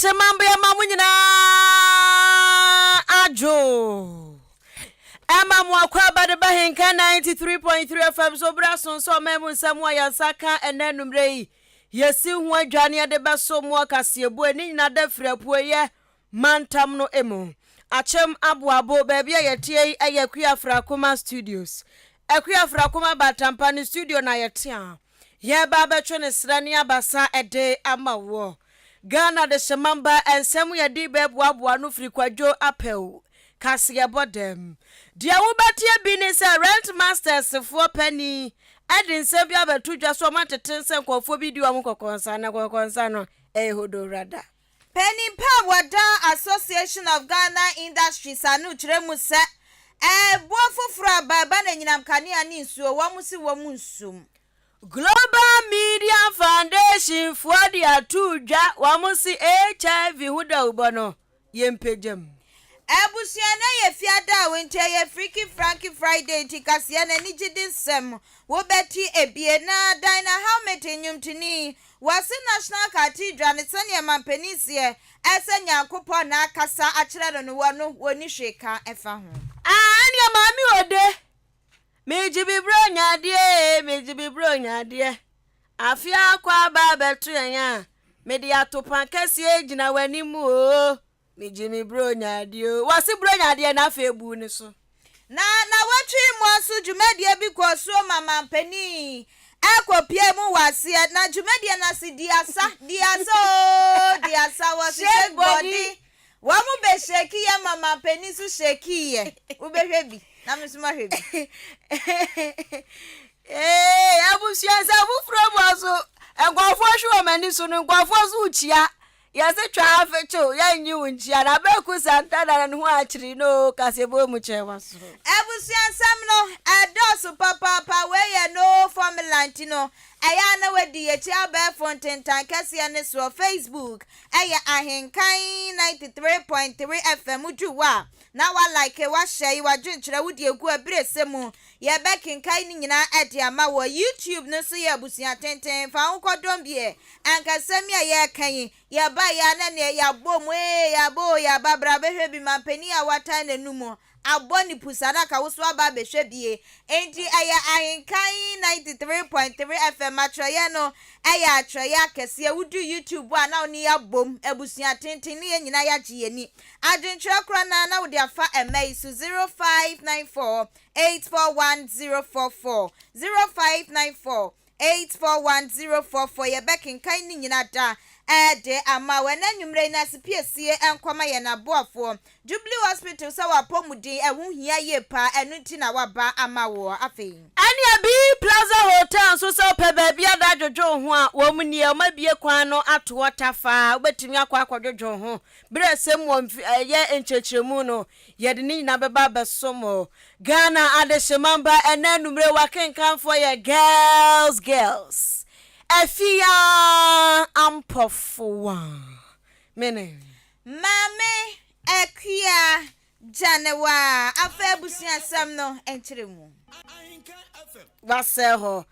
Adehyema mbeɛma mo nyinaa adwo. Ɛma mo akwaaba de ba Henka 93.3 FM so berɛ aso sɛ ɔman mu nsɛm a yɛn nsa ka ɛnɛ anummerɛ yi. Yɛsi ho adwa ne yɛde bɛso mo kaseɛbuo ne nyinaa da firi apueeɛ mantam no mu. Akyem Aboabo, baabi a yɛteɛ yi yɛ Akua Afrakoma Studios. Akua Afrakoma Batampa ne studio na yɛte a yɛreba abɛtwe ne serɛ ne abasa de ama woɔ. Ghana Dehyemamba nsɛm yɛde bɛboaboa ano firi Kwadwo Apɛw kaseɛbɔ dɛm. Deɛ wobɛteɛ bi ne sɛ Rent Masters foɔ panin de nsɛm bi abɛto dwa sɛ wɔatete sɛ nkurɔfoɔ bi di wɔn kɔkɔnsa na kɔkɔnsa no ɛyɛ hodowura da. Panin pa a wɔda Association of Ghana Industries ano kyerɛ mu sɛ ɛboɔ foforɔ aba ɛba na anyinam kanea ne nsuo wɔn si wɔn nsum. Global Media Foundation foɔ de ato dwa wɔn se HIV ho dawubɔ no yɛmpagya mu. Abusua no yɛ fiada a nti ɛyɛ Freaky Franky Friday nti kaseɛ no anigye de nsɛm wobɛte ebie na Dinah Hamilton nnwomtoni wɔse National Cathedral ne sɛneɛ mampanin seɛ ɛsɛ Nyankopɔn na akasa akyerɛ no no wɔ no wɔni hwee ka ɛfa ho. Ah, ɛneɛ maame ode megye bibire onyadeɛ megye bibire onyadeɛ afe akɔ aba abɛto yɛn a mede atopa kɛseɛ gyina w'anim o megye me buro onyadeɛ o wɔse buro onyadeɛ na afei ebu ne so. Na na wɔtwe mu nso dwumadie bi kɔ so ma mampanin ɛkɔpie mu wɔ aseɛ na dwumadie no ase di asa di asa ooo di asa wɔse shake body wɔn mo bɛ shake yɛ ma mampanin nso shake yɛ wobɛhwɛ bi na me nso mahwɛ bi. Ee, abusua sɛ foforɔ mu aso nkurɔfoɔ hwe wɔn ani so no nkurɔfoɔ so kyia yɛse twa afekyew yɛnyi wo nkyia na bɛku santana na ne ho akyiri no kasɛbɔ mu kyɛn wa so. Abusua nsɛm no ɛdɔɔso papaapa. Wei yɛ no formula nti no ɛyɛ a na wadi yɛkyi abɛɛfo ntentan kɛseɛ ne soɔ. Facebook ɛyɛ Ahenkan 93.3 FM du hɔ a na wa like, wahyɛ yi wadwenkyerɛ wode egu abere sɛ mu yɛbɛkenkan ne nyinaa ɛde ama wɔ. YouTube no nso yɛ abusua tenten fa ho kɔdɔm bie ankasɛm yi a yɛreka yi yɛba yɛ a na neɛ yɛabɔ mu ee yɛabɔ o yɛaba bra bɛhwɛ bi mampanin a watan n'anum abɔ ne pusa na ka wo so aba abɛhwɛ bie nti ɛyɛ Ahenkan 93.3 FM. Atwerɛeɛ no ɛyɛ atwerɛeɛ akɛseɛ. Wodu YouTube a na wo ne yɛabom abusua tenten ne yɛn nyinaa yɛagye yɛni adwenkyerɛ korɔ na na wode afa ɛmɛ yi so 0594 841044, 0594 841044. Yɛbɛkenkan ne nyinaa da ɛde ama wɔ ɛnɛ nnwummerɛ yi. No ase piesie nkɔma yɛn aboafoɔ Jubilee Hospital sɛ wapɔmuden ɛho hia yie paa, ɛno nti na waba ama wɔ afei. Ɛnea bi Plaza Hotel nso sɛ wopɛ baabi ada adwodwo ho a wɔn nie wɔn abie kwan no ato hɔ tafaa wobɛtumi akɔ akɔdwodwo ho berɛ sɛm wɔ ɛyɛ nkyerɛkyerɛmu no yɛde ne nyinaa bɛba abɛsom o. Ghana adehyemamba ɛnɛ anumere wakenkanfoɔ yɛ Girls Girls Afia Ampɔfowa mene Maame Akua Gyanewa. Afei abusuasɛm no nkyerɛ mu. Wasɛ hɔ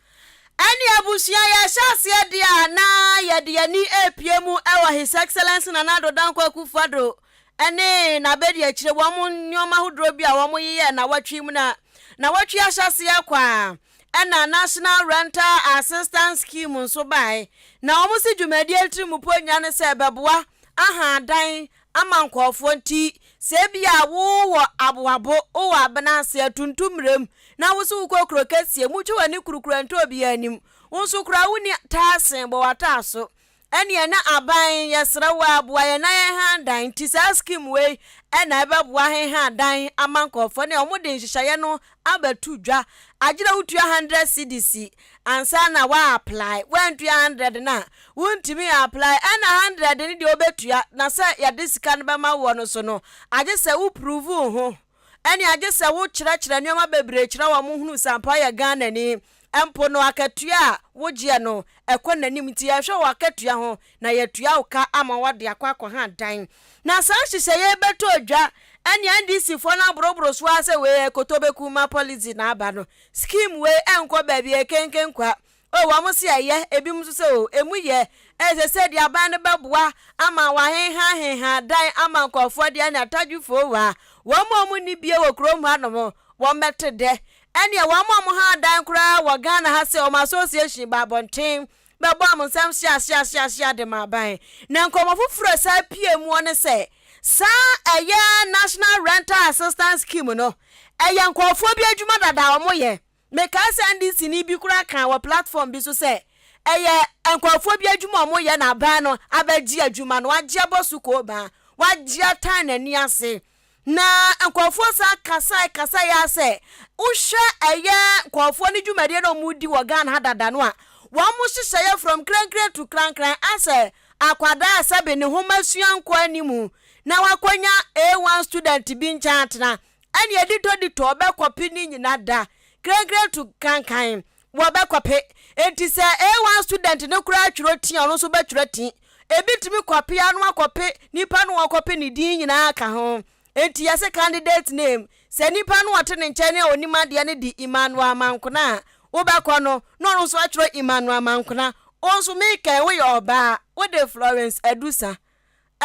ɛne abusua yɛhyɛ aseɛ deɛ a na yɛde yɛni epie mu ɛwɔ His Excellence Nana Addo Dankwa Akufo-Addo ɛne n'abɛdi akyire wɔn nneɛma ahodoɔ bi a wɔn yeyɛ na wɔtwe mu na na wɔtwe ahyɛ aseɛ kɔ a ɛna National Rental Assistance Scheme nso bae na wɔn si dwumadie ntiri mu po nya ne sɛ bɛboa aha adan ama nkɔɔfoɔ nti sɛ ebi a wowɔ Aboabo wowɔ Abena ase atuntum mmerɛm na wo so wokɔ kuro kɛseɛ mu twe w'ani kurukura ntɔ obiara anim wo nso koraa wonni taasen bɔ w'ataa so ɛneɛ na aban yɛsrɛ wo aboa yɛn na yɛn ha dan nti saa scheme wei ɛna ɛbɛboa heha dan ama nkɔɔfoɔ ne wɔn de nhyehyɛeɛ no abɛto dwa agyina wotua 100 cedis ansa na wa apply wantua 100 na wontumi apply ɛna 100 ne deɛ wobɛtua na sɛ yɛde sika no bɛma woɔ no so no agye sɛ wo prove wo ho ɛne agye sɛ wokyerɛkyerɛ nneɛma bebree kyerɛ wɔn hunu sampa yɛ Ghanani mpo no akatua a wogyeɛ no ɛkɔ n'anim nti yɛhwɛ wɔ akatua ho na yɛtua wo ka ama wɔde akɔ akɔha dan na saa nhyehyɛeɛ bɛtɔ dwa ɛne NDC foɔ no aborɔborɔ so ara sɛ wei koto bɛku ma policy na aba no scheme wei ɛnkɔ baabi ɛkenken kwa. Oh, wɔn se ɛyɛ, ebinom nso sɛ oh, emu yɛ. Ɛsɛ sɛ deɛ aban no bɛboa ama wɔaheha heha dan ama nkurɔfoɔ deɛ ne atadwefoɔ wa. Wɔn a wɔnni bie wɔ kurom hanom, wɔmmɛte dɛ. Ɛneɛ wɔn a wɔha dan koraa wɔ Ghana ha sɛ wɔn association ba abɔnten bɛbɔ wɔn nsam hyeahyeahyeahyea de ma aban. Na nkɔmmɔ foforɔ a ɛsan pue muo ne sɛ, saa ɛyɛ National Rental Assistance Scheme no, ɛyɛ nkurɔfoɔ bi adwuma dada a wɔyɛ. Mekae sɛ NDC-ni bi koraa kaa wɔ platform bi so sɛ ɛyɛ nkurɔfoɔ bi adwuma a wɔyɛ na aban no abɛgye adwuma no, wagye abɔ so koobaa, wagye atan n'ani ase. Na nkurɔfoɔ san kasae kasae ara sɛ wohwɛ ɛyɛ nkurɔfoɔ no dwumadie na wɔredi wɔ Ghana ha dada no a, wɔn nhyehyɛeɛ from krankran to krankran asɛ akwadaa a sɛbe ne nwoma sua nkɔ anim na wakɔnya A1 student bi nkyɛn atena Ɛne aditɔditɔ ɔbɛkɔpe ne nyina da krenkren to kankan wɔbɛkɔpe. Enti sɛ A1 student no koraa twerɛ ti a ɔno nso bɛtwerɛ ti. Ebi tumi kɔpe ara na wakɔpe nipa no a ɔkɔpe ne din nyinaa ka ho. Enti yɛse candidate name, sɛ nipa no a ɔte ne nkyɛn no a ɔnim adeɛ no de Emmanuel Amankona a, wobɛkɔ no na ɔno nso atwerɛ Emmanuel Amankona. Wo nso mekɛn woyɛ ɔbaa, wode Florence Adusa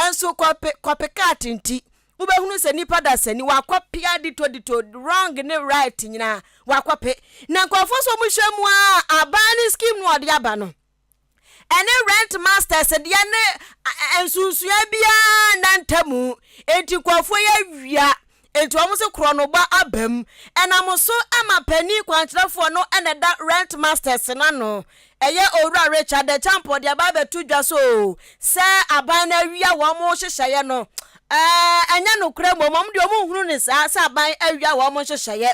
Nso kɔpe copycat nti wobɛhunu sɛ nipa dasani wakɔpe aditodito wrong ne right nyinaa wakɔpe na nkurɔfoɔ nso wɔn hwɛ mu a aban ne scheme no ɔde aba no ɛne rent masters deɛ ne nsunsua biara nna ntamu enti nkurɔfoɔ yɛ awia Enti wɔn se korɔnobɔ aba mu. Ɛnam so ma panin kwankyerɛfoɔ no na ɛda Rent Masters no ano. Ɛyɛ Owura Richard Acheampong de aba abɛto dwa so oo, sɛ aban no awia wɔn nhyehyɛeɛ no. Ɛɛ, ɛnyɛ nokorɛ mmom, wɔn deɛ wɔn nhunu no saa sɛ aban awia wɔn nhyehyɛeɛ.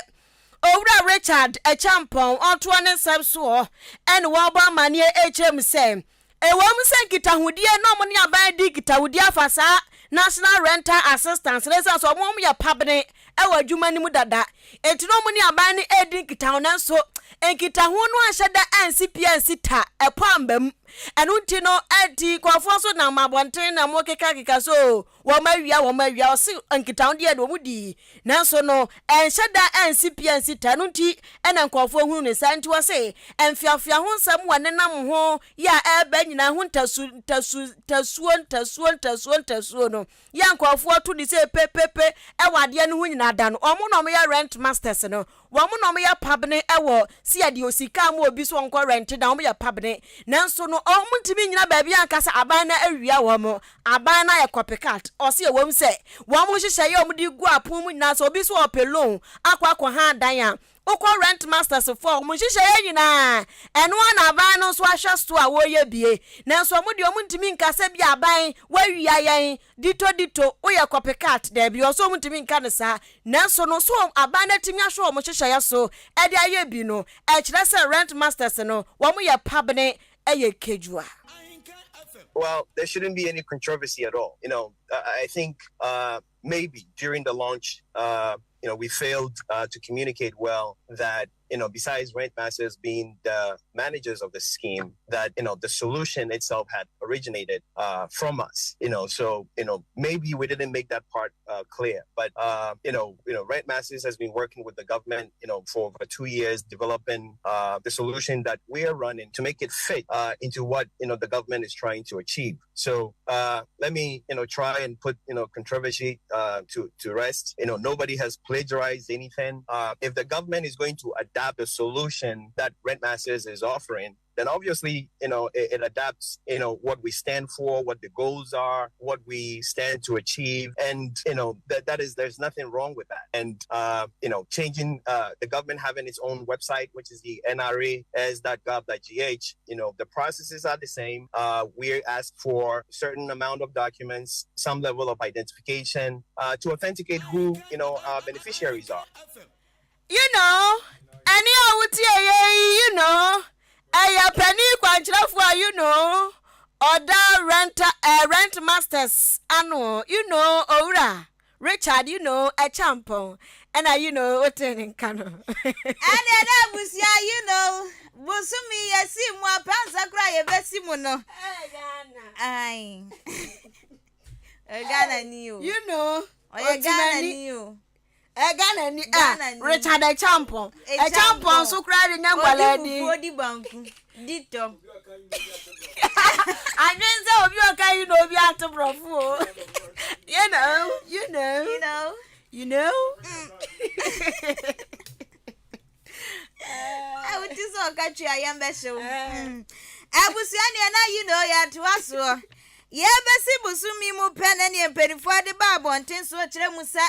Owura Richard Acheampong ɔtoɔ ne nsɛm soɔ ɛne wɔn bɔ amaneɛ ɛkyerɛ mu sɛ, Ɛwom sɛ nkitahodie na wɔn ne aban di nkitahodie afa saa National Rental Assistance no ɛsiane sɛ wɔn yɛ pabene wɔ adwuma no mu dada nti na wɔn ne aban no redi nkitaho nanso nkitaho no anhyɛ da ansi pi ansi ta, ɛpɔ amba mu. Ɛno nti no ɛnti nkurɔfoɔ nso nam abɔnten na wɔkekakeka so Wɔn awia, wɔn awia, ɔse nkitaho deɛ de wɔn dii, nanso no ɛnhyɛ da ɛnsi pi ɛnsi ta, ɛno nti ɛna nkurɔfoɔ hunu ne saa, nti ɔse mfeafea ho nsɛm wɔ nenam ho yɛ a ɛreba nyinaa ho ntasu, ntasu, ntasuo, ntasuo, ntasuo, ntasuo no yɛ a nkurɔfoɔ to ne sɛ pepepe ɛwɔ adeɛ no ho nyinaa da no, wɔn na wɔyɛ rent masters no, Wɔn na wɔyɛ pabene wɔ sɛ yɛde osika ama obi sɛ ɔnkɔ rɛnte dan, wɔyɛ pabene. Nanso no, wɔntumi nnyina baabi anka sɛ aban no awia wɔn. Aban no ayɛ copycat. Ɔse ɛwom sɛ wɔn nhyehyɛeɛ a wɔde gu apon mu nyinaa, sɛ obi sɛ ɔpɛ loan akɔ akɔhan dan a, wokɔ rent masters foɔ a, wɔn nhyehyɛeɛ nyinaa, ɛno ara na aban no nso ahwɛ so a wɔreyɛ bie. Nanso wɔn deɛ wɔntumi nka sɛ bi aban wawia yɛn, Ditto ditto, woyɛ copycat, daabi, ɔsɛ wɔn ntumi nka no saa, nanso no so aban no atumi ahwɛ wɔn nhyehyɛeɛ so de ayɛ bi no, ɛkyerɛ sɛ rent masters no wɔn yɛ pabene yɛ kedwua. Well, there shouldn't be any controversy at all. You know, I think uh, maybe during the launch, uh, you know, we failed uh, to communicate well that you know, besides Rentmasters being the managers of the scheme, that, you know, the solution itself had originated uh, from us, you know, so, you know, maybe we didn't make that part uh, clear, but, uh, you know, you know, Rentmasters has been working with the government, you know, for over two years, developing uh, the solution that we are running to make it fit uh, into what, you know, the government is trying to achieve. So uh, let me, you know, try and put, you know, controversy uh, to, to rest. You know, nobody has plagiarized anything. Uh, if the government is going to adapt the solution that Rentmasters is offering, then obviously, you know, it, it, adapts, you know, what we stand for, what the goals are, what we stand to achieve. And, you know, that, that is, there's nothing wrong with that. And, uh, you know, changing uh, the government having its own website, which is the nras.gov.gh, you know, the processes are the same. Uh, we ask for certain amount of documents, some level of identification uh, to authenticate who, you know, our beneficiaries are. You know, ɛne a wotie yɛ yi, you know, ɛyɛ panin kwankyerɛfoɔ a, you know, ɔda rent, uh, rent masters ano, you know, owura Richard, you know, Acheampong, ɛna you know, wotee ne nka no. Ɛne na abusua, you know, bosome yɛsi mu apansa koraa yɛbɛsi mu no. Ghana. Ghana ni o. You know, Ɔyɛ Ghana ni o. Ɛ Ghana ni ɛ Richard Acheampong. Acheampong nso koraa de nya nkwadaa din. Odi fufuo di banku di tɔ. Adwene sɛ obi ɔka yi na obi ate borɔfo o. You know, you know. You know. You know. Wote sɛ ɔka twi a yɛn bɛhyew. Abusua neɛ na you know yɛatoa soɔ. Yɛbɛsi bosome mu pɛ na neɛ mpanimfoɔ de ba abɔnten soɔ kyerɛ mu sɛ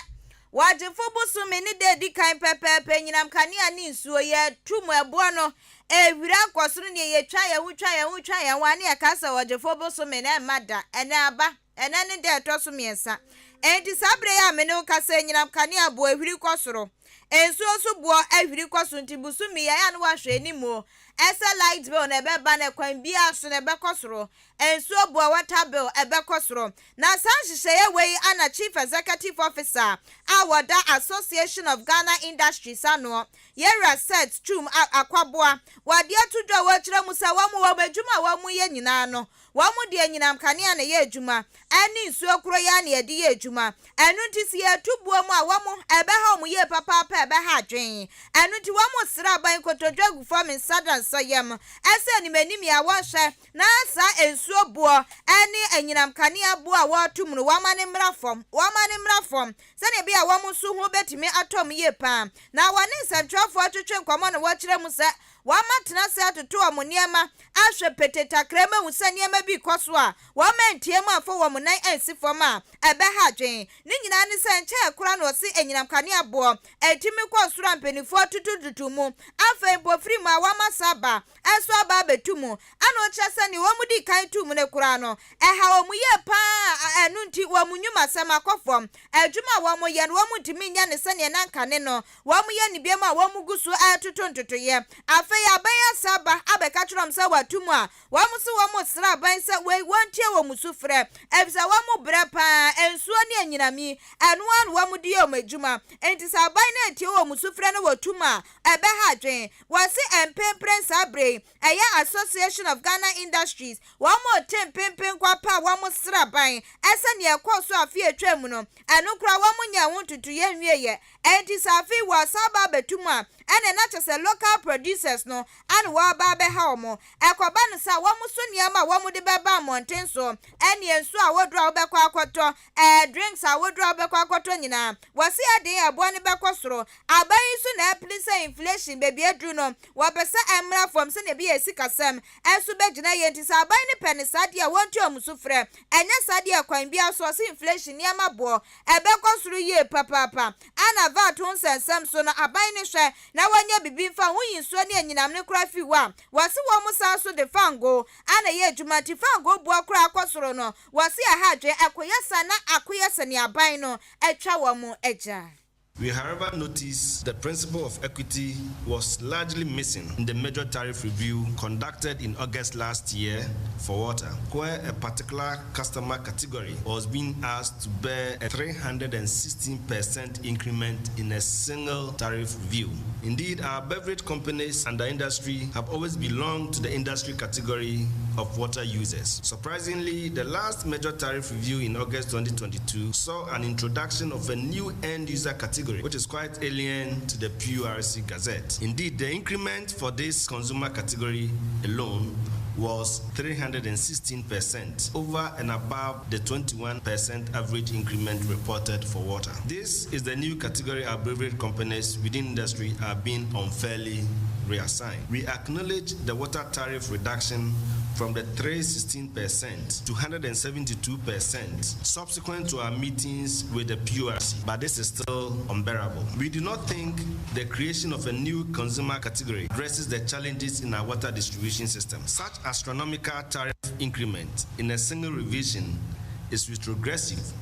wɔgyefo bosome ne da edi kan pɛpɛɛpɛ nyinam kanea ne nsuo yɛtu mu ɛboɔ no ɛhwira kɔ soro neɛ yɛtwa yɛn ho twa yɛn ho twa yɛn ho a ne yɛka sɛ wɔgyefo bosome na ɛmma da ɛnɛ aba. Ɛnnɛ ne da a ɛtɔ so mmiɛnsa. Enti saa berɛ yi a me ne wo kasa yi, anyinam kanea boɔ ahwiri kɔ soro. Nsuo nso boɔ ahwiri kɔ soro nti bosome yi ɛyɛ a na woahwɛ anim o. Ɛsɛ light bill na ɛbɛba no ɛkwan biara so no ɛbɛkɔ soro. Nsuo boɔ, water bill, ɛbɛkɔ soro. Na saa nhyehyɛeɛ wei ana Chief Executive Officer a wɔda Association of Ghana Industries anoɔ, Yɛwura Seth Twum Akwaboah, wɔde ato dwa a wɔkyerɛ mu sɛ wɔn wɔn adwuma a wɔyɛ nyinaa no, Wɔde anyinam kanea na ɛyɛ adwuma, ɛne nsuo koro yi ara na yɛde yɛ adwuma. Ɛno nti sɛ yɛtu buo mu a, wɔn, ɛbɛha wɔn yie papaapa, ɛbɛha adwene. Ɛno nti wɔsrɛ aban nkotodwe agu fam, nsa da nsa yam, ɛsɛ animanim yi a wɔnhwɛ na saa nsuo boɔ ne anyinam kanea boɔ a wɔreto mu no, wɔmma no mmra fam, wɔmma no mmra fam, sɛdeɛ ɛbɛyɛ a wɔn nso ho bɛtumi atɔ wɔn yie pa ara. Na wɔne nsɛntwerɛfoɔ twetwe nkɔmmɔ na wɔkyerɛ mu sɛ Wɔatena ase atoto wɔn nneɛma, ahwɛ petee takra mu ahu sɛ nneɛma bi rekɔ so a wɔantie mu amfa wɔn nan ansi fam a, ɛbɛha adwene. Ne nyinaa ne sɛ, nkyɛe koraa na wɔse anyinam kanea boɔ atumi kɔ soro a mpanimfoɔ tutututu mu. Afei mpofirim a wɔama saa aba nso aba abɛto mu. Ɛna ɔkyerɛ sɛ nea wɔdii kan too mu no koraa no, ɛha wɔn yie pa ara a ɛno nti wɔn nnwumasɛm akɔ fam. Adwuma a wɔyɛ no, wɔntumi nyɛ no sɛdeɛ na nkane no Wɔyɛ no biom a wɔn gu so retoto ntotoeɛ. Afei aban asa aba abɛka kyerɛ wɔn sɛ wɔato mu a, wɔn se wɔn resrɛ aban sɛ wei wɔntie wɔn sufrɛ efisɛ wɔn brɛ pa ara, nsuo ne anyinam yi, ɛno ara na wɔn de yɛ wɔn adwuma. Enti sɛ aban no antie wɔn sufrɛ na wɔto mu a, ɛbɛha adwene. Wɔse mprempren saa berɛ yi, ɛyɛ Association of Ghana Industries, wɔn rete mpempen kwapa a wɔn srɛ aban sɛ nea ɛkɔɔ so afe a atwam mu no, ɛno koraa wɔn nyɛɛ ho ntotoeɛ nwieɛ. Enti sɛ afei wɔsan ba abɛto mu a, ɛneɛ na kyerɛ sɛ local producers no ana wɔreba abɛha wɔn. Ɛkɔba no saa a, wɔn so nneɛma a wɔde bɛba mmɔnten so, ɛneɛ nsuo ahodoɔ a wobɛkɔ akɔtɔ, ɛɛ drinks ahodoɔ a wobɛkɔ akɔtɔ nyinaa, wɔse ɛden ɛboɔ no bɛkɔ soro. Aban yi nso na ɛpene sɛ inflation baabi aduru no, wɔpɛ sɛ ɛmmra fam sɛdeɛ ɛbɛyɛ a sikasɛm nso bɛgyina yie. Enti sɛ aban no pɛ no saa deɛ a, wɔntua wɔn so frɛ. Ɛnyɛ saa deɛ a, kwan biara so wɔse inflation nneɛma boɔ ɛbɛkɔ soro yie papaapa. Ana VAT ho nsɛnsɛm so no aban no hwɛ na wɔnyɛ bibi mfa ho yi nsuo ne anyinam no koraa firi hɔ a, wɔse wɔn san so de fangoo ana ɛyɛ adwuma nti fangoo boɔ koraa kɔ soro no wɔse ɛha adwene ɛkoyɛ saa na akoyɛ sɛnea aban no atwa wɔn agya. We however notice the principle of equity was largely missing in the major tariff review conducted in August last year for water, where a particular customer category was being asked to bear a 316% increment in a single tariff review. Indeed, our beverage companies and the industry have always belonged to the industry category of water users. Surprisingly, the last major tariff review in August 2022 saw an introduction of a new end user category, which is quite alien to the PURC Gazette. Indeed, the increment for this consumer category alone was 316% over and above the 21% average increment reported for water. This is the new category our beverage companies within industry are being unfairly reassigned. We acknowledge the water tariff reduction from the 316% to 172% subsequent to our meetings with the PURC, but this is still unbearable. We do not think the creation of a new consumer category addresses the challenges in our water distribution system. Such astronomical tariff increment in a single revision is retrogressive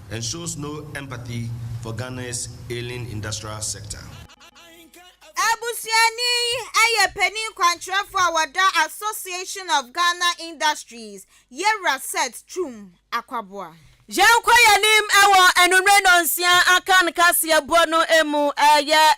and shows no empathy for Ghana's ailing industrial sector. Abusuani yi yɛ panin kwankyerɛfoɔ a wɔda Association of Ghana Industries, Yewura Seth Twum Akwaboah. Yɛnkɔ yɛn anim wɔ anwummere nnɔnsia Akan kaseɛbɔ no mu. Ɛyɛ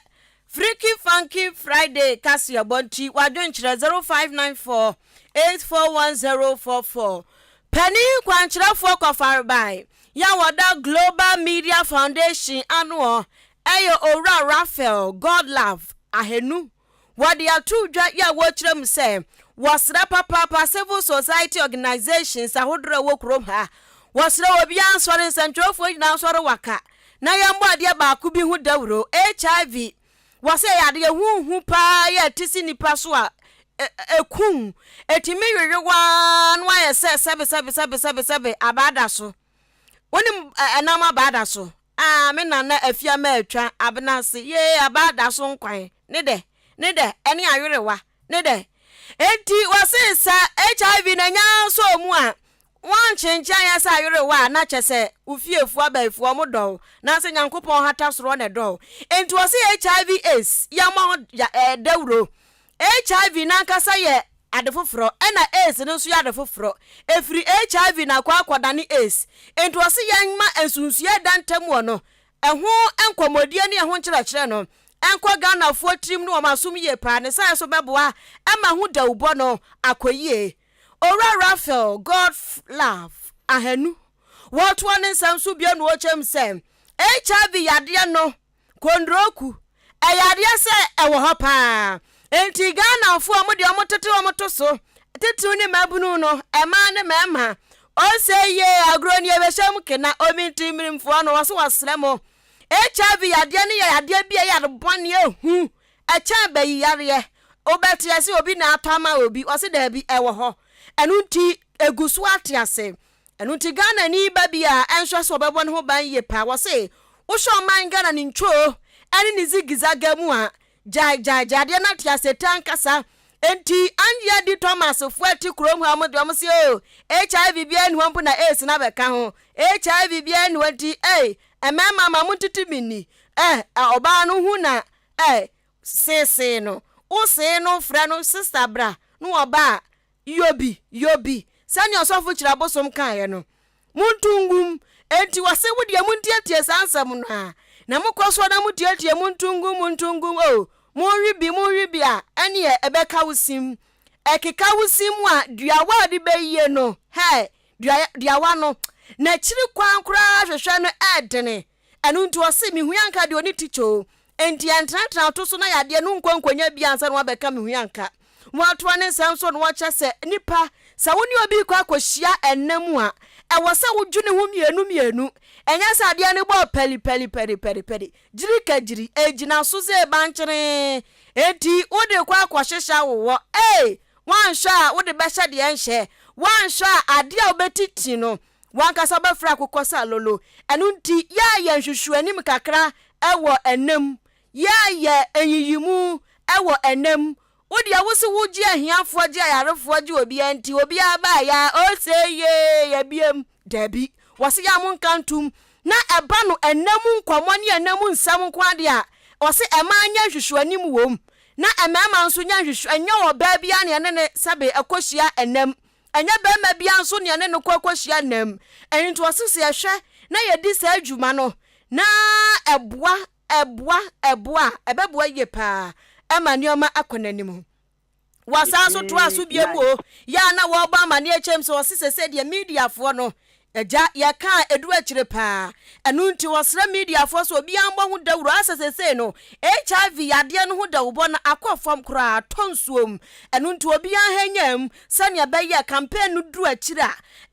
Freaky Funky Friday kaseɛbɔ nti w'adwenkyerɛ 0594 841044. Panin kwankyerɛfoɔ kɔfarebae yɛ a wɔda Global Media Foundation anoɔ. yɛ Owura Raphael Godlove Ahenu. Wɔde ato dwa yi a wɔrekyerɛ mu sɛ wɔsrɛ papaapa civil society organisations ahodoɔ a ɛwɔ kurom ha. Wɔsrɛ obiara nsɔre, nsɛntwerɛfoɔ nyinaa nsɔre waka na yɛmmɔ adeɛ baako bi ho dawuro, HIV. Wɔsɛ ɛyɛ adeɛ huhu paa yɛ ɛte si nipa so a ɛku. Ɛtumi wewe waa na wayɛ sɛ sɛbe sɛbe sɛbe sɛbe sɛbe abaada so. Wonim ɛnam abaada so? Ah me nana afia ma atwa abena ase yee abaada so nkwan ne dɛ ne dɛ ɛne awerewa ne dɛ. Enti wɔse sɛ HIV na nya sɔɔ mu a Woankyenkyen anyɛ sɛ ayerewa a na kyɛsɛ wo fiefoɔ abayifoɔ ɔmo dɔ wo nanso Nyankopɔn hata soro na ɛdɔ wo. Enti wɔse HIV AIDS yɛmmɔ ho dawuro. HIV no ankasa yɛ ade foforɔ ɛna AIDS no nso yɛ ade foforɔ. Ɛfiri HIV na akɔ akɔdane AIDS. Enti wɔse yɛmma nsunsuiɛ a ɛda ntam wɔ no ɛho nkɔmmɔdie ne ɛho nkyerɛkyerɛ no nkɔ Ghanafoɔ tirim ne wɔn asom yie paa. Ne saa nso bɛboa ma ho dawubɔ no akɔ yie. Owura Raphael Godlove Ahanu, wɔtoa ne nsɛm so bio na ɔkyerɛ mu sɛ, HIV yadeɛ no, kondroku, ɛyɛ adeɛ sɛ ɛwɔ hɔ paa. Enti Ghanafoɔ a wɔde wɔn tete wɔn to so, titiriw ne mmabunu no, mmaa ne mmarima, ose yee agorɔ ni ɛbɛhyɛ mu kena, omintimmirimfoɔ no, wɔse wɔsrɛ mo. HIV yadeɛ no yɛ yadeɛ bi a ɛyɛ ade bɔne, ehu, Ɛkyɛn bayi yareɛ. Wobɛteɛ sɛ obi na atɔ ama obi, ɔse daabi, ɛwɔ hɔ. Ɛno nti ɛgu so ate ase. Ɛno nti Ghanani ba bi a ɛnhwɛ sɛ ɔbɛbɔ ne ho ban yie paa. Wɔse wohwɛ ɔman Ghana ne ntwoo ɛne ne zigizaga mu a, gyae gyae gyae adeɛ no ate ase taa nkasa. Enti Angie Adi Thomas foɔ ɛte kurom ha wɔn deɛ wɔn se oo HIV biara nni hɔ mpo na AIDS no abɛka ho. HIV biara nni hɔ nti ei mmarima ma montete me nni. Eh ɔbaa no hu na Ɛ, seesee no, wo see no frɛ no sista bra na ɔba a, yobi, yobi, sɛnea ɔsɔfo Kyirabosom kaeɛ no, monto ngum. Enti wɔse wo deɛ montietie saa nsɛm no ara, na mokɔ soɔ na motietie monto ngum, monto ngum, o, monwe bi, monwe bi a, ɛneɛ ɛbɛka wo sim. Ɛkeka wo sim a, duawa a wode bɛyie no, hɛ, dua, duawa no, n'akyiri kwan koraa hwehwɛ no ɛɛdene. Ɛno nti ɔse mehui anka deɛ ɔne tikya o, enti ɛntenatena to so na yadeɛ no nkɔ nkɔnya bi ansa na wabɛka mehui anka. Watoa ne nsɛm so na ɔkyerɛ sɛ nipa sɛ wo ne obi rekɔ akɔhyia ɛnna mu a, ɛwɔ sɛ wodwene ho mmienu mmienu, ɛnyɛ sɛ adeɛ no bɔɔ pɛli pɛli pɛli pɛli pɛli, gyiri ka gyiri, ɛgyina so sɛ bankyenee, enti wode rekɔ akɔhyehyɛ awowɔ, ei, woanhwɛ a wode bɛhyɛ deɛ ɛnhyɛ, woanhwɛ a adeɛ a wobɛtiti no W'ankasa wobɛfrɛ akokɔ sɛ alolo. Ɛno nti, yɛayɛ nhwehwɛanim kakra wɔ ɛna mu. Yɛayɛ nyiyimu wɔ ɛna mu. Wo deɛ wo se wogye ahiafoɔ, gye ayarefoɔ, gye obiara nti obiara baeɛ a, ose yee, yɛbiem. Dabi. Wɔse yɛ a monka ntom. Na ɛba no ɛna mu nkɔmmɔ ne ɛna mu nsɛm nko ara deɛ a, wɔse mmaa nyɛ nhwehwɛanim wom. Na mmarima nso nyɛ nhwehwɛ, ɛnyɛ ɔbaa biara na yɛne no sɛbe ɛkɔhyia ɛna mu. Ɛnyɛ barima biara nso na yɛne no kɔ kɔhyia nna mu. Ɛno nti ɔse sɛ yɛhwɛ na yɛdi saa dwuma no na ɛboa, ɛboa, ɛboa a, ɛbɛboa yie paa ma nneɛma akɔ n'anim. Wɔsan nso toaa so bio mu o, yɛ a na wɔrebɔ amaneɛ kyɛm sɛ ɔse sɛsɛ deɛ mediafoɔ no Agya, yɛka a ɛdu akyire paa. Ɛno nti wɔsrɛ mediafoɔ sɛ obiara mmɔ ho dawuro asɛ seesei no HIV yadeɛ no ho dawubɔ no akɔ fam koraa, atɔ nsuom. Ɛno nti obiara nhanyan sɛdeɛ ɛbɛyɛ campaign no duru akyire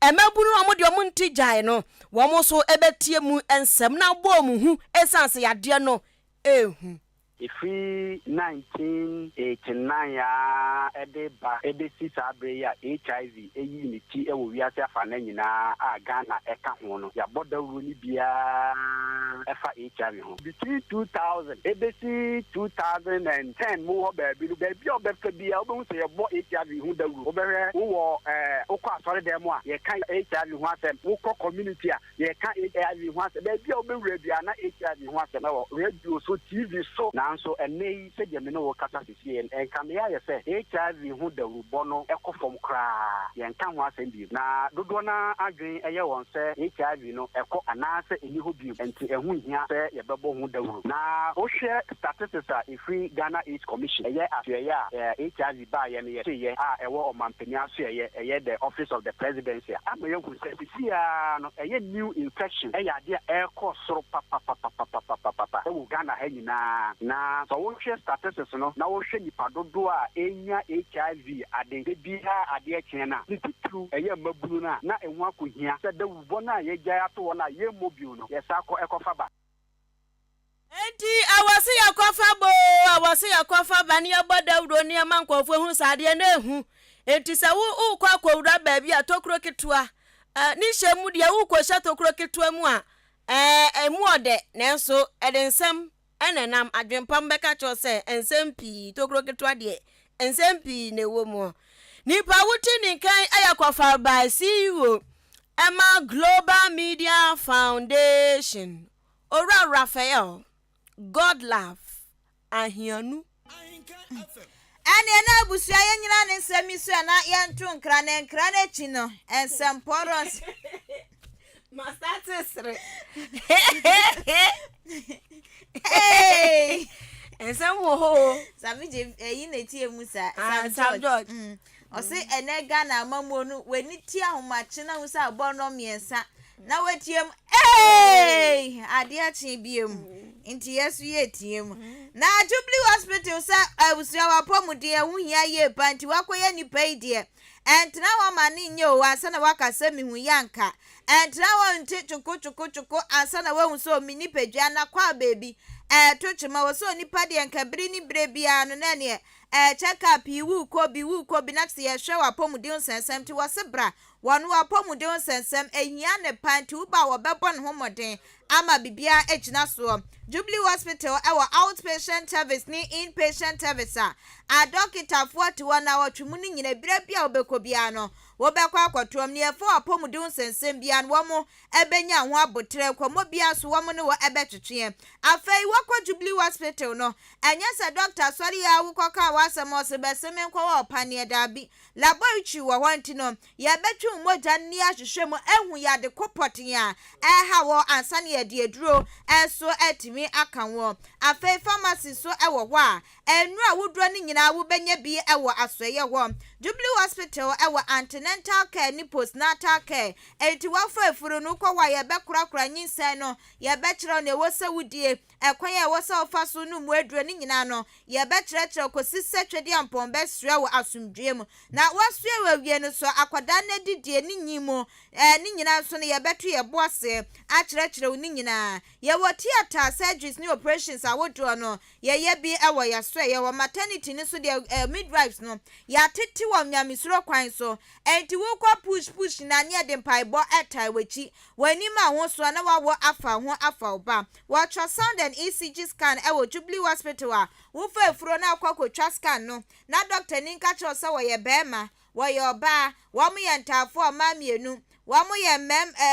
a, mmabunu a wɔn deɛ wɔn nte gyae no, wɔn nso bɛtie mu nsɛm na abɔ wɔn hu ɛsiane sɛ yadeɛ no ɛrehu. Ɛfiri 1989 ara de ba bɛsi saa berɛ yi a HIV yii ne ti wɔ wiase afanan nyinaa a Ghana ka ho no, yɛabɔ dawuro no bi ara fa HIV ho. Between 2000 bɛsi 2010 mu hɔ baabi no, baabi a wobɛfa biara wobɛhu sɛ yɛbɔ HIV ho dawuro. Wobɛhwɛ wowɔ wokɔ asɔredan mu a, yɛka HIV ho asɛm, wokɔ community a, Yɛka HIV ho asɛm, baabi a wobɛwura biara na HIV ho asɛm wɔ radio so, TV so. Nanso ɛnnɛ yi, sɛdeɛ me ne wo rekasa seesei yi, ɛnkame ayɛ sɛ HIV ho dawurubɔ no kɔ fam koraa. Yɛnka ho asɛm bio. Na dodoɔ no ara adwene yɛ wɔn sɛ HIV no, ɛkɔ anaasɛ ɛnni hɔ bio, enti ɛho nhia sɛ yɛbɛbɔ ho dawuro. Na wohwɛ statistics a ɛfiri Ghana AIDS Commission, ɛyɛ asoɛeɛ a HIV baeɛ no yɛteeɛ a ɛwɔ ɔmampanin asoɛeɛ, ɛyɛ the Office of the Presidency a, ama yɛahu sɛ seesei ara no ɛyɛ new infection yɛ adeɛ a ɛrekɔ soro papapapapapapapa wɔ Ghana ha nyinaa. Na sɛ wohwɛ statistics no na wohwɛ nnipa dodoɔ a ɛrenya HIV ade da biara adeɛ kyeɛ no a, ne titiriw ɛyɛ mmabunu no a, na ɛho akɔhia sɛ dawurubɔ no a yɛagyae ato hɔ no a yɛmmɔ bio no, yɛsan kɔ kɔfa ba. Enti ɛwɔ se yɛkɔfa ba oo, ɛwɔ se yɛkɔfa ba na yɛbɔ dawuro na yɛma nkurɔfoɔ hunu sɛ adeɛ no ɛhu. Enti sɛ wo wokɔ akɔwura baabi a tokuro ketewa, eh, ne hyɛ mu deɛ wokɔhyɛ tokuro ketewa mu a, eh, ɛmu ɔdɛ, nanso ɛde nsɛm na ɛnam. Adwempa mu bɛka kyerɛ wo sɛ nsɛm pii, tokuro ketewa deɛ, nsɛm pii na ɛwɔ mu. Nipa a wote ne nkan yɛ Kɔfarbae CEO ɛma Global Media Foundation. Owura Raphael Godlove Ahianu. Ɛneɛ na abusua yɛ nyina ne nsɛm yi so ɛ na yɛnto nkra na nkra no akyi no nsɛmpɔrɔ ns. Masate sere. Hey! Nsɛm wɔ hɔ o. Sami gye ɛyi na etie mu sa. Ah, Sam George. Ɔse ɛnɛ Ghana amammuo no w'ani te ahomakye na hu sɛ abɔ nnɔ mmiɛnsa na watie mu eeii adeɛ akye biem nti yɛ so yɛ tie mu na Jubilee Hospital sɛ abusua w'apɔmuden ɛho hia yie pa nti wakɔyɛ nipa yi deɛ ɛntena hɔ ma ne nyɛ o ansa na waka sɛ mehu yɛ anka ɛntena hɔ nte twoko twoko twoko ansa na wahu sɛ me nipadua na kɔ a baabi ɛɛto kyema wɔ sɛ onipa deɛ nka bere ne bere biara no na ɛneɛ Ɛkyɛ ka pii wokɔ bi wokɔ bi na sɛ yɛhwɛ w'apɔmuden nsɛnsɛm nti wɔse bra wɔn w'apɔmuden nsɛnsɛm ɛhia ne paa nti woba a wɔbɛbɔ ne ho mmɔden ama biribiara agyina soɔ. Jubilee Hospital ɛwɔ out patient service ne in patient service a adɔketafoɔ te hɔ nnawɔtwe mu no nyina berɛ bi a wobɛkɔ biara no wobɛkɔ akɔtoɔm ne ɛfa w'apɔmuden nsɛnsɛm biara no wɔn ɛbɛnya ho aboterɛ nkɔmmɔ biara nso wɔn ne wo ɛbɛtwetweɛ. Afei wɔkɔ Jubilee Hospital no Ɛnyɛ sɛ dɔkta sɔre yi ara wokɔkaa w'asɛm ɔse bɛse menkɔwɔ wo paneɛ daabi. Laboratory wɔ hɔ nti no yɛbɛtwe wo mogya no na yɛahwehwɛ mu ahu yade ko pɔtee a ɛreha wo ansa na yɛde aduro nso atumi aka wo. Afei pharmacy nso wɔ hɔ a nnuro ahodoɔ no nyinaa wobɛnya bi wɔ asoɛeɛ hɔ. Jubilee Hospital wɔ antenatal care ne postnatal care enti woafa afuro no wokɔ hɔ a yɛbɛkorakora nyinsɛn no, yɛbɛkyerɛ wo nea ɛwɔ sɛ wodie, Ɛkwan a ɛwɔ sɛ wofa so nom w'aduro no nyinaa no, yɛbɛkyerɛkyerɛ wo kɔsi sɛ Twedeampɔn bɛsoɛ wo asomdwoeɛ mu. Na wasoɛ wo awie no nso, akwadaa no adidie ne nyin mu ne nyinaa nso no, yɛbɛto yɛn bo ase akyerɛkyerɛ wo ne nyinaa. Yɛwɔ theatre surgeries ne operations ahodoɔ no, yɛyɛ bi wɔ yɛasoɛ. Yɛwɔ maternity no nso deɛ, midwives no, yɛatete wɔn nyamesuro kwan so. Enti wokɔ push push nyinaa ne yɛde mpaebɔ tae w'akyi. W'anim a ho soa na w'awɔ afa ho afa wo ba. Wɔ ultrasound and ECG scan wɔ Jubilee Hospital a, wofa afuro na wokɔ kɔtwa scan no na dɔkta ni nka kyerɛ wo sɛ wɔyɛ barima, wɔyɛ ɔbaa, wɔn yɛ ntaafoɔ mmaa mmienu, wɔn yɛ mmɛm ɛ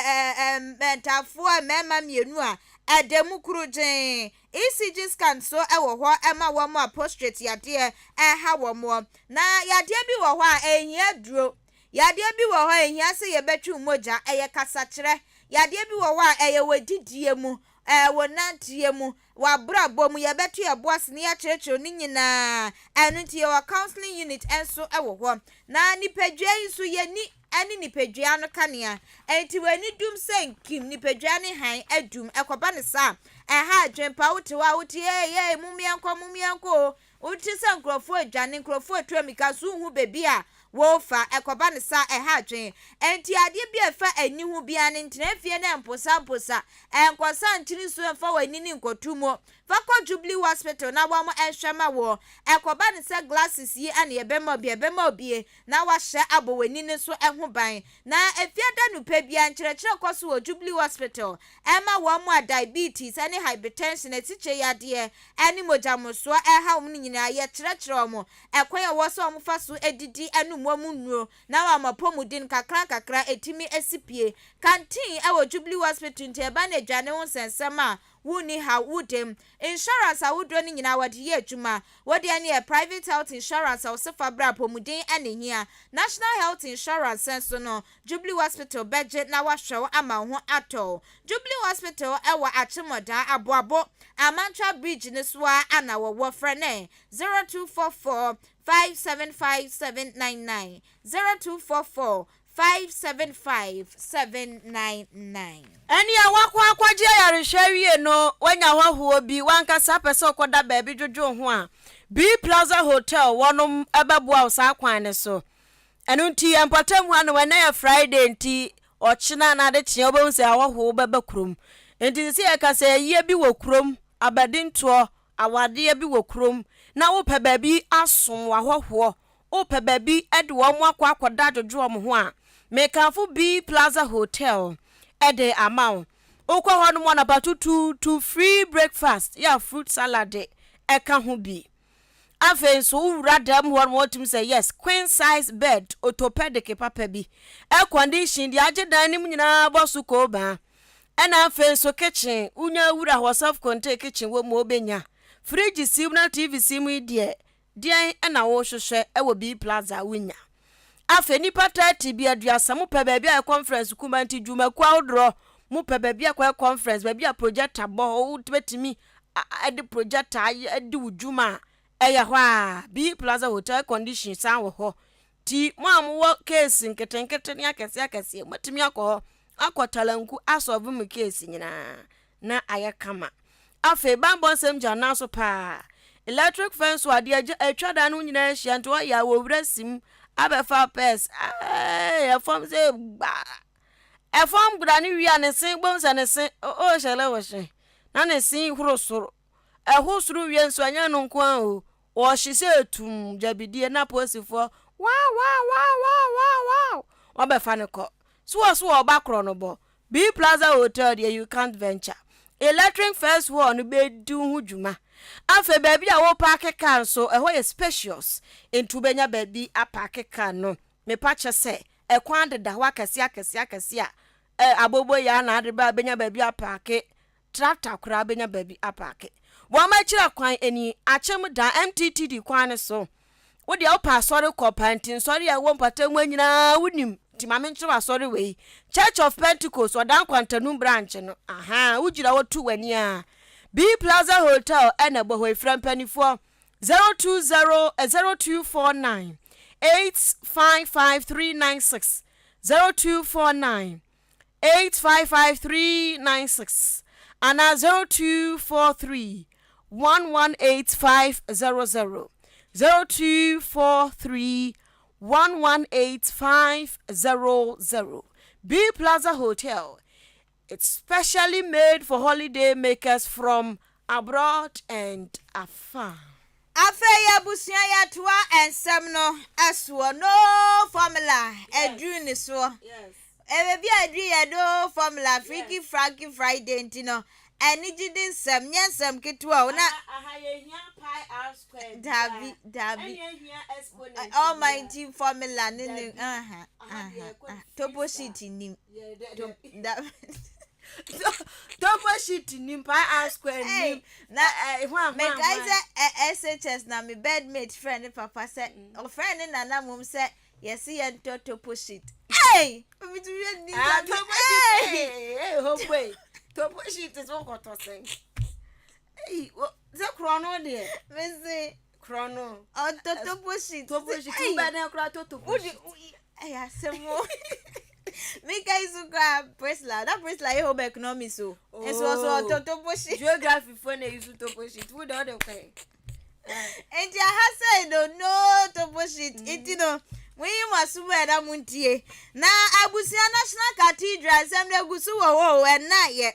ɛ ntaafoɔ mmarima mmienu a ɛda mu kurugyee. ECG scan nso wɔ hɔ ma wɔn a prostrate yadeɛ ɛha wɔn. Na yadeɛ bi wɔ hɔ a ɛnhia aduro. Yadeɛ bi wɔ hɔ a ɛhia sɛ yɛbɛtwe wo mogya, ɛyɛ kasakyerɛ. Yadeɛ bi wɔ hɔ a ɛyɛ w'adidie mu, ɛɛ wo nanteɛ mu, w'abrabɔ mu, yɛbɛto yɛn bo ase na yɛakyerɛkyerɛ wo ne nyinaa. Ɛno nti yɛwɔ counseling unit nso wɔ hɔ. Na nipadua yi nso yɛni ne nipadua no kanea. Ɛnti w'ani dum sɛ nkim, nipadua ne hann adum. Ɛkɔba no saa a, ɛha adwene pa. Wote hɔ a wote ee ee mom yɛnkɔ mom yɛnkɔ o. Wote sɛ nkurɔfoɔ redwane, nkurɔfoɔ retu ammirika, so wonhu baabi a wɔrefa? Ɛkɔba no saa a, ɛha adwene. Enti adeɛ bi a ɛfa ani ho biara no, ntena fie na mposamposa. Nkɔsa nkyene nsuo mfa w'ani no nkɔto mu. Fa kɔ Jubilee Hospital na wɔnhwɛ ma wo. Ɛkɔba no sɛ glasses yi na yɛbɛma wo bi a, yɛbɛma wo bi na woahyɛ abɔ w'ani no nso ho ban. Na Efiada anɔpa biara, nkyerɛkyerɛ kɔ so wɔ Jubilee Hospital ma wɔn a diabetes ne hypertension, asikyire yadeɛ, ne mogya mmorosoɔ reha wɔn no nyinaa. Yɛkyerɛkyerɛ wɔn ɛkwan a ɛwɔ sɛ wɔfa so didi nom. woanom wɔn nnuro na wɔn apɔmuden nkakrankakra atumi asi pie. Canteen wɔ Jubilee Hospital nti ɛba no aduane ho nsɛnsɛm a, wonni haw, wo dam. Insurance ahodoɔ no nyinaa wɔde yɛ adwuma. Wo deɛ no yɛ private health insurance a wo se fa bra apɔmuden na ɛhia. National health insurance nso no, Jubilee Hospital bɛgye na wahwɛ wo ama wo ho atɔ wo. Jubilee Hospital wɔ Akyemmɔdaa, Aboabo, Amantra Bridge no so ara na wɔwɔ. Frɛ no 0244 575 799, 0244 575 799. Ɛnea woakɔ akɔgye ayarehwɛ awie no, woanya hɔhoɔ bi, w'ankasa pɛ sɛ wokɔda baabi dwodwo wo ho a, Bee Plaza Hotel wɔnom bɛboa wo saa kwan no so. Ɛno nti yɛn mpɔtam ha nom, ɛnnɛ yɛ Friday nti ɔkyena anaa adekyeɛ wobɛhu sɛ ahɔhoɔ bɛba kurom. Nti sɛ yɛka sɛ ayie bi wɔ kurom, abadintoɔ, awadeɛ bi wɔ kurom na wopɛ baabi asom w'ahɔhoɔ, wopɛ baabi de wɔn akɔ akɔda adwodwo wɔn ho a, mekamfo Bee Plaza Hotel de ama wo. Wokɔ hɔ nom anɔpa tutuutu free breakfast yɛ a fruit salad ka ho bi. Afei nso wo wura dan mu hɔ nom wɔtumi sɛ yes queen size bed orthopedic papa bi air condition deɛ agye dan no mu nyinaa bɔ so koobaa ɛna afei nso kitchen wonya wura hɔ self contained kitchen wɔ mu wobɛnya fridge si mu na tv si mu yi deɛ deɛn ɛna wohwehwɛ ɛwɔ B Plaza wonya Afei nnipa 30 bi aduasa mo pɛ baabi a yɛ conference kuma nti dwumakuo ahodoɔ mo pɛ baabi a kɔyɛ conference baabi a projector bɔ hɔ wobɛtumi de projector ayɛ de wo dwuma a ɛyɛ hɔ a B Plaza Hotel air condition san wɔ hɔ ti mo a mowɔ case nketenkete ne akɛseɛ akɛseɛ motumi akɔ hɔ akɔ talanku asɔve mo case nyinaa na ayɛ kama. Afei bammɔ nsɛm gya nan so paa. Electric fence so adeɛ agya atwa dan no ho nyinaa ahyia nti ɔyɛ a wɔwura sim abɛfa pɛs ɛɛ ɛfam sɛ gbaa. Ɛfam gbra no wie a ne se bohu sɛ ne se o hyɛlɛ wɔ hye na ne se horo soro. Ɛho soro wie nso ɛnyɛ no nko ara o wɔhye sɛ tum gyabidie na apolisifoɔ wow wow wow wow wow wow wɔbɛfa no kɔ. So wɔ so wɔ ɔba korɔ no bɔ B Plaza Hotel deɛ you can't venture. Electric first hall no bɛdi wo ho dwuma. Afei baabi a wopaake car nso, ɛhɔ yɛ spacious, nti wobɛnya baabi apaake car no. Mepa kyɛ sɛ, ɛkwan deda hɔ akɛseɛ akɛseɛ akɛseɛ a, eh, aboboyaa na ade ba a bɛnya baabi apaake. Tractor koraa bɛnya baabi apaake. Wɔn akyiri kwan ani, Akyem Dan, MTTD kwan no so. Wo deɛ wopɛ asɔre kɔ paa nti nsɔre a ɛwɔ mpatamu ha nyinaa wonim. Nti ma menkyerɛ wo asɔre wei. Church of Pentecost, Ɔdan Kwantanum branch no. Ahaa, wogyina hɔ tu w'ani a. B Plaza Hotel ɛna ɛbɔ hɔ yi. Frɛ mpanifoɔ 020 0249 855 396 0249 855396 anaa 0243 118500, 0243 118500. B Plaza Hotel, it's specially made for holiday makers from abroad and afar. Afei abusua yɛtoa nsɛm no soɔ no formula aduru ne soɔ baabi a aduru yɛ no formula freaky franky Friday nti no anigyede nsɛm nyɛ nsɛm ketewa o na dabi dabi almighty formula ne ne aha aha topo sheet nim dabi Topo sheet nim pi r square nim. Na mekae sɛ SHS na me bedmate frɛ ne papa sɛ ɔfrɛ ne nana mmom sɛ yɛse yɛntɔ topo sheet. Hey! Ah, topo sheet. Hey, hey, topo sheet so kɔtɔ sɛn. Ei, sɛ korɔ no deɛ. Mese. Korɔ no. Ɔtɔ topo sheet. Topo sheet. Wobɛ dɛn koraa tɔ topo sheet. Ɛyɛ asɛm o. Meka yi so koraa Priscilla. Na Priscilla yɛ home economics o. Nso ɔso oh. ɔtɔ topo sheet. Geography fo na eyi so topo sheet. Wo de ɔde kɔɛ. Nti aha sɛ no no topo sheet. Nti no monyi mo aso mu ɛna montie. Na abusua National Cathedral nsɛm no egu so wɔ hɔ o ɛnna yɛ.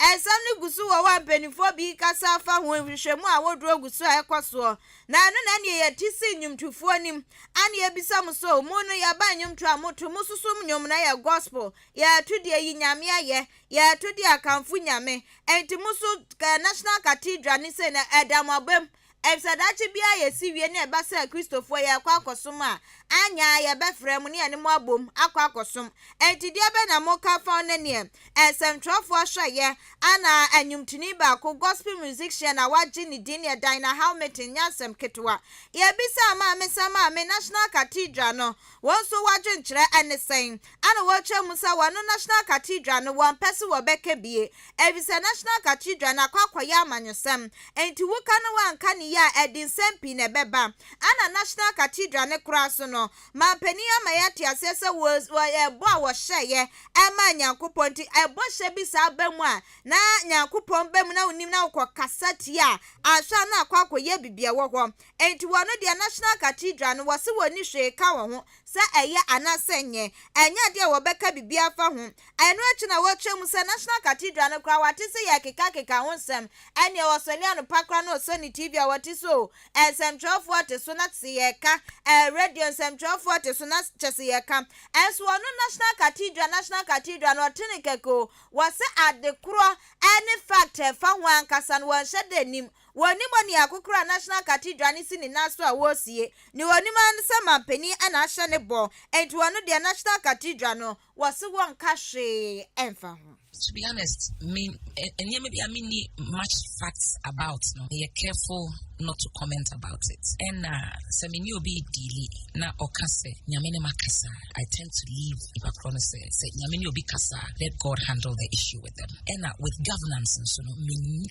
Nsɛm no gu so wɔ hɔ a mpanimfoɔ bi rekasa afa ho, nhwehwɛmu ahodoɔ gu so a ɛkɔ soɔ. Na ɛno na ɛneɛ yɛte si nnwomtofoɔ anim ane yɛbisa mo sɛ, mo no yɛaba nnwomtoɔ a moto, mososom nnwom no ɛyɛ gospel, yɛto deɛ yi Nyame ayɛ, yɛto deɛ akamfo Nyame, ɛnti mo so National Cathedral ne sei no ɛda mo abam. Efisɛ daakye biara yɛsi wie na ɛba sɛ Kristofoɔ yɛrekɔ akɔsom a, anyɛ a yɛbɛfrɛ mo ne yɛne mo abom akɔ akɔsom. Enti deɛ bɛn na moka fa ho ne neɛ nsɛmtwerɛfoɔ hwɛeɛ ana nnwomtoni baako, gospel musician a wagye ne din neɛ Dinah Hamilton nyɛ asɛm ketewa. Yɛbisaa Maame sɛ Maame, National Cathedral no, wo nso w'adwenkyerɛ ne sɛn? Ana wɔkyerɛ mu sɛ wɔno National Cathedral no wɔmpɛ sɛ wɔbɛka bie efisɛ National Cathedral no akɔ akɔyɛ amanyɔsɛm enti woka na woanka no yie a ɛde nsɛm pii na ɛbɛba. Ana National Cathedral no koraa so no manpanin ama yɛate aseɛ sɛ wɔ wɔ ɛbɔ a wɔhyɛeɛ ɛmaa Nyankopɔn nti ɛbɔhyɛ bi saa ba mu a na Nyankopɔn ba mu na wonim na wokɔ kasa tia a anhwɛ a na akɔ akɔyɛ biribi ɛwɔ hɔ enti wɔno deɛ National Cathedral no wɔse wɔnni hwee ka wɔ ho sɛ ɛyɛ anaasɛ ɛnyɛ, ɛnyɛ ade a wɔbɛka biribi afa ho. Ɛno akyi na wɔkyerɛ mu sɛ National Cathedral no koraa wɔate sɛ yɛrekekakeka ho nsɛm. Ɛnneɛ wɔsɔre anɔpa koraa na wɔsɔ ne TV a wɔte so o, nsɛmtwerɛfoɔ te so na te sɛ yɛreka, ɛɛ radio nsɛmtwerɛfoɔ te so na kyɛ sɛ yɛreka. Ɛnso wɔno National Cathedral, National Cathedral no wɔte no kɛkɛ o, wɔse ade korɔ ne fact a ɛfa ho ankasa no wɔnhyɛ da nnim. Wɔnnim oniako koro a National Cathedral no si ne nan so a wɔresie. Nea wɔnim ara ne sɛ manpanin na ahyɛ ne bɔ, enti wɔno deɛ National Cathedral no, wɔse wɔnka hwee mfa ho. To be honest, me nneɛma bi a menni much facts about no, meyɛ careful not to comment about it. Ɛna sɛ me ne obi rediili na ɔka sɛ Nyame ne makasa a, I tend to leave nipa korɔ no sɛ sɛ Nyame ne obi kasa a, let God handle the issue with them. Ɛna with governance nso no,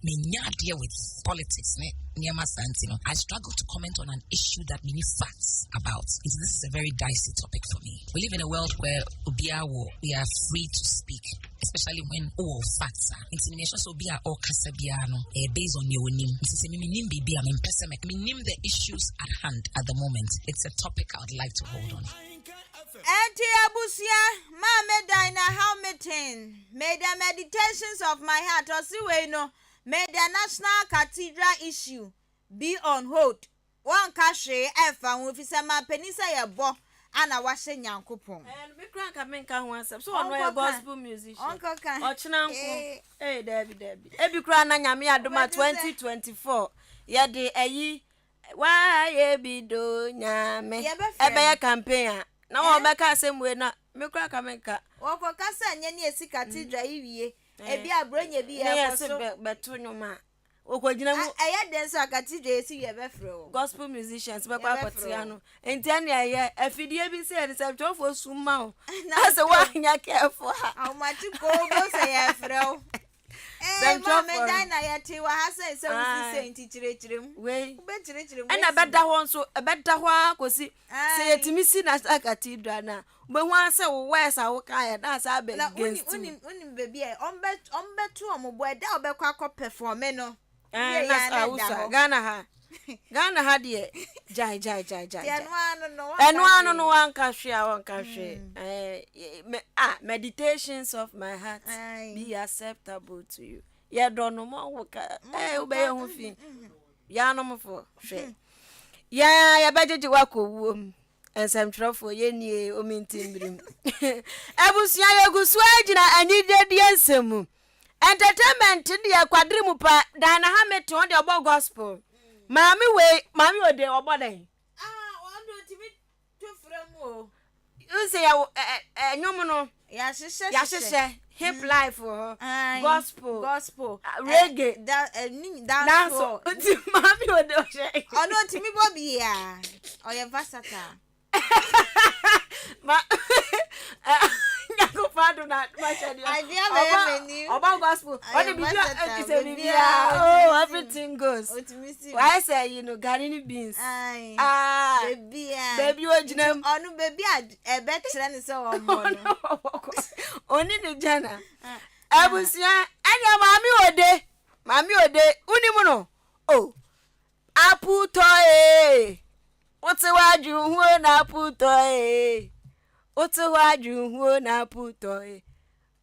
mennya adeɛ with politics ne nneɛma saa nti no, I struggle to comment on an issue that menni facts about. Nti this is a very dicey topic for me. We live in a world where obiara wɔ, we are free to speak, especially when wowɔ facts a. Nti no, mehyɛ sɛ obi a ɔrekasa biara no, ɛyɛ based on nea onim. Nti sɛ me mennim biribi a, mempɛ sɛ mɛka. Mennim the issues at hand at the moment. It's a topic I would like to hold on. Enti abusua, Maame Dinah Hamilton, May the meditations of my heart, ɔse wei no, May the National Cathedral issue be on hold. Wɔnka hwee ɛmfa ho efisɛ manpanin sɛ yɛbɔ ana wahyɛ Nyankopɔn. Ɛɛ me kura nka menka ho asɛm so ɔno yɛ gospel musician ɔkyena nko ee daabi daabi ebi kura na Nyame adom a 2024 yɛde ayi Wayɛ bi do Nyame. Ɛbɛyɛ campaign a na wɔn bɛka asɛm wei na me kora ka me nka. Wɔkɔ kasa nyɛ ne esi cathedral yi wie. Ebi abronya bi yɛ kɔ so. Ne yɛse bɛto nwom a. Wɔkɔ gyina mu. Ɛyɛ den so a cathedral esi wie bɛfrɛ wɔn. Gospel musicians bɛkɔ akɔte ano. Nti ɛne ɛyɛ afidie bi sɛ ɛne sɛ twɛfoɔ sum ma wo. Na sɛ woanyɛ careful a. Ahomakye koo bo sɛ yɛfrɛ wo. Ee, maame dan na yɛte wɔ ha sɛ sɛ wosi sɛ nti kyerɛkyerɛ mu. Wei. Wobɛkyerɛkyerɛ mu. Ɛna ɛbɛda hɔ nso, ɛbɛda hɔ ara kɔsi sɛ yɛtumi si National Cathedral no a, wobɛhu ara sɛ wo words a wokaeɛ na asa abɛ against wo. Wonim wonim baabi a ɔmbɛto wɔn bo ɛda a wɔbɛkɔ akɔ pɛfɔme no. Ɛɛ na sa wusa Ghana ha. Ghana ha deɛ gyae gyae gyae gyae. Ɛno ano no ɛno ano no wanka hwee a wanka hwee. Mm. Ɛɛ ah meditations of my heart be acceptable to you. Yɛdɔ no mo wo ka ɛɛ wobɛyɛ ho fi. Yanom fo hwɛ. Yɛn a yɛbɛgyegye wakɔ wuo mu. Nsɛmtwerɛfoɔ yɛnnie omintimbirim. Abusua yɛgu so gyina anigyedeɛ nsɛm mu. Entertainment deɛ kwadere mu pa Diana Hamilton ɔde ɔbɔ gospel maame wei maame ode ɔbɔ dɛn. Ah wɔn de otumi to frɛ mu o. N sɛ yɛ ɛ nnwom no. Yɛahyehyɛ yɛahyehyɛ hip mm. life wɔ hɔ gospel gospel reggae da ɛni dancehall. Nti maame ode ɔhyɛ. Ɔno otumi bɔ biara ɔyɛ versatile. Ma Nyankopɔn adom na mahyɛ deɛ. Adeɛ bɛyɛ m'anim. Ɔba gospel. Ɔde biribi a ɛte sɛ biribiara. Oh, everything goes. Wayɛ sɛ yi no gari ne beans. Ah. Baabi a. Baabi ogyina mu. Ɔno baabi a ɛbɛkyerɛ ne sɛ ɔmmɔ no. Ɔni ne gyana. Abusua ɛnna maame ode maame ode wonim no oh. Aputɔ ee, wote hɔ adwenhuo na aputɔ ee, wote hɔ adwenhuo na aputɔ ee,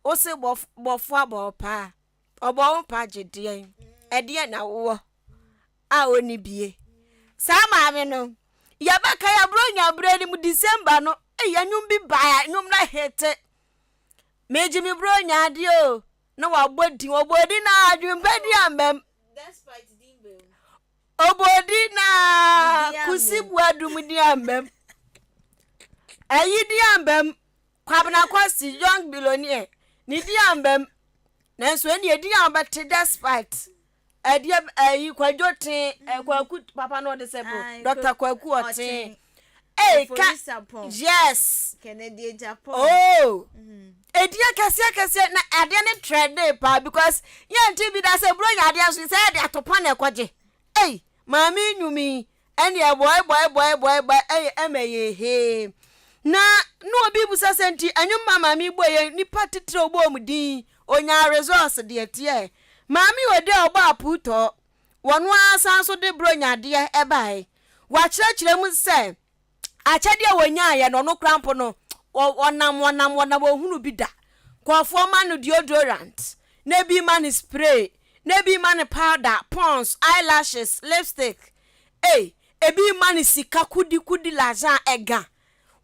wose bɔfo abɔ paa, ɔbɔ wo pa gye deɛn, ɛdeɛn na wowɔ a ɔnni bie. Saa maame no, yɛbɛka yɛaborɔ nyaberɛ no mu December no, ei, ɛnwom bi bae a, nnwom no ahete. Megye me buro nya adeɛ o, na wabɔ din, ɔbɔ din na adwempa di ambam. Obodi na Kusi Boadum din ambam. Ayi din ambam. Kwabena Kwasi, young billionaire, ne din ambam. Nanso ɛne edin a wɔbɛte despite ɛdeɛ ɛyi Kwadwo Tee, Kwaku papa no ɔde sɛ bo, Dr. Kwaku Ɔtee. Ee ka yes. Kennedy Agyapong. Oh. Edin akɛseɛ akɛseɛ na adeɛ no trɛdee paa because yɛnte bi da sɛ Buronya adeɛ nso sɛ yɛde atopa na ɛkɔgye. Ei maame yi nnwom yi ɛneɛ bɔe bɔe bɔe bɔe bɔe ɛyɛ ɛma ɛyɛ hee. Na na obi bisa sɛ nti ɛnwom ma maame yi bɔe yɛ nipa titire ɔbɔɔ mu din onyaa results deɛ teɛ. Maame Ode a ɔbɔ apuutɔɔ wɔno ara san nso de Buronya adeɛ ɛbae. Wakyerɛkyerɛ mu sɛ akyɛdeɛ a wɔnyaeɛ no, ɔno koraa mpo no, ɔnam, ɔnam, ɔnam, ɔnhunu bi da. Nkurɔfoɔ ma no deodorant, na ebi ma no spray, na ebi ma no powder, pons, eyelashes, lipstick. Ei, ebi ma no sika kudikudi, l'argent, ɛga.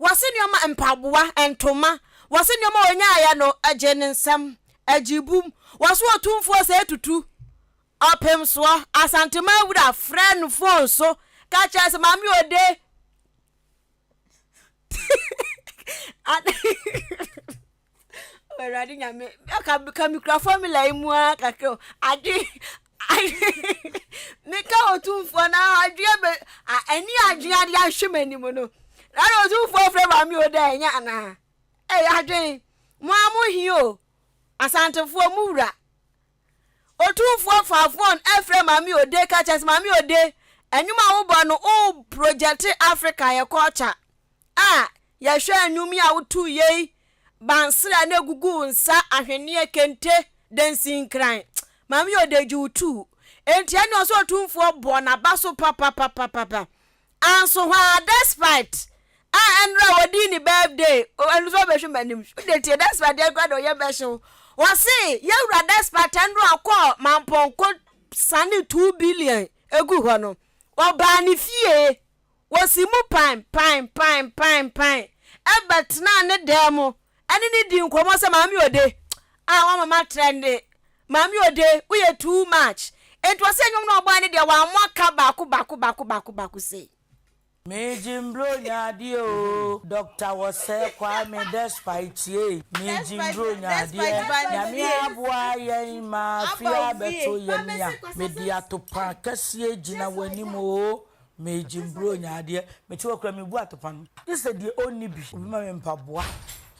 Wɔse nneɛma, mpaboa, ntoma, wɔse nneɛma a ɔnyaeɛ no, ɛgyee ne nsam, ɛgyee bum. Wɔse otumfoɔ sɛ etutu, Ɔpemsoɔ, Asanteman wura frɛɛ no fon so ka kyerɛɛ sɛ Maame Ode Awurade Nyame ka ka mekura formula yi mu ara kakra o adwe meka otumfoɔ na adwe bɛ ani adwe ade ahwe m'anim no na otumfoɔ frɛ Maame Ode a ɛnyɛ anaa ɛyɛ adwen mo a mo hi o Asantefoɔ mo wura Otumfoɔ faa fon frɛɛ Maame Ode ka kyerɛ sɛ, Maame Ode, nnwom a wobɔ no, wo projɛte Africa yɛ culture a yɛhwɛ nnwom yi a woto yei, bansere a na egugu wo nsa, ahweneɛ, kente, dansinkran. Maame Ode gye wo tuu. Enti ɛne ɔsɛ Otumfoɔ bɔɔ n'aba so papapapapa. Anso hɔ ara despite a ɛnora a wɔdii ne birthday ɛno nso ɔbɛhwɛ m'anim wode tie despite deɛ kora deɛ ɔyɛ bɛhyew wɔse yɛwura despite ɛnora ɔkɔɔ mampɔnko sane 2 billion egu hɔ no ɔbaa ne fie wɔsi mu pan pan pan pan pan ɛbɛtenaa ne dan mu ɛne ne di nkɔmmɔ sɛ maame ode a wama ma trɛnde maame ode woyɛ too much nti ɔsɛ nnwom no ɔbɔa ne deɛ wammɔ ka baako baako baako baako baako sei. Megye mbro nya adeɛ oo Doctor Wɔsɛɛ Kwame Despite ei Megye mbro nya adeɛ Nyame aboa yɛn ma afe abɛto yɛn a Mede atopa kɛseɛ gyina w'anim oo Megye mbronya adeɛ. Mete hɔ koraa mebu atopa no. Gye sɛ deɛ ɔnni bi. Obi ma me mpaboa,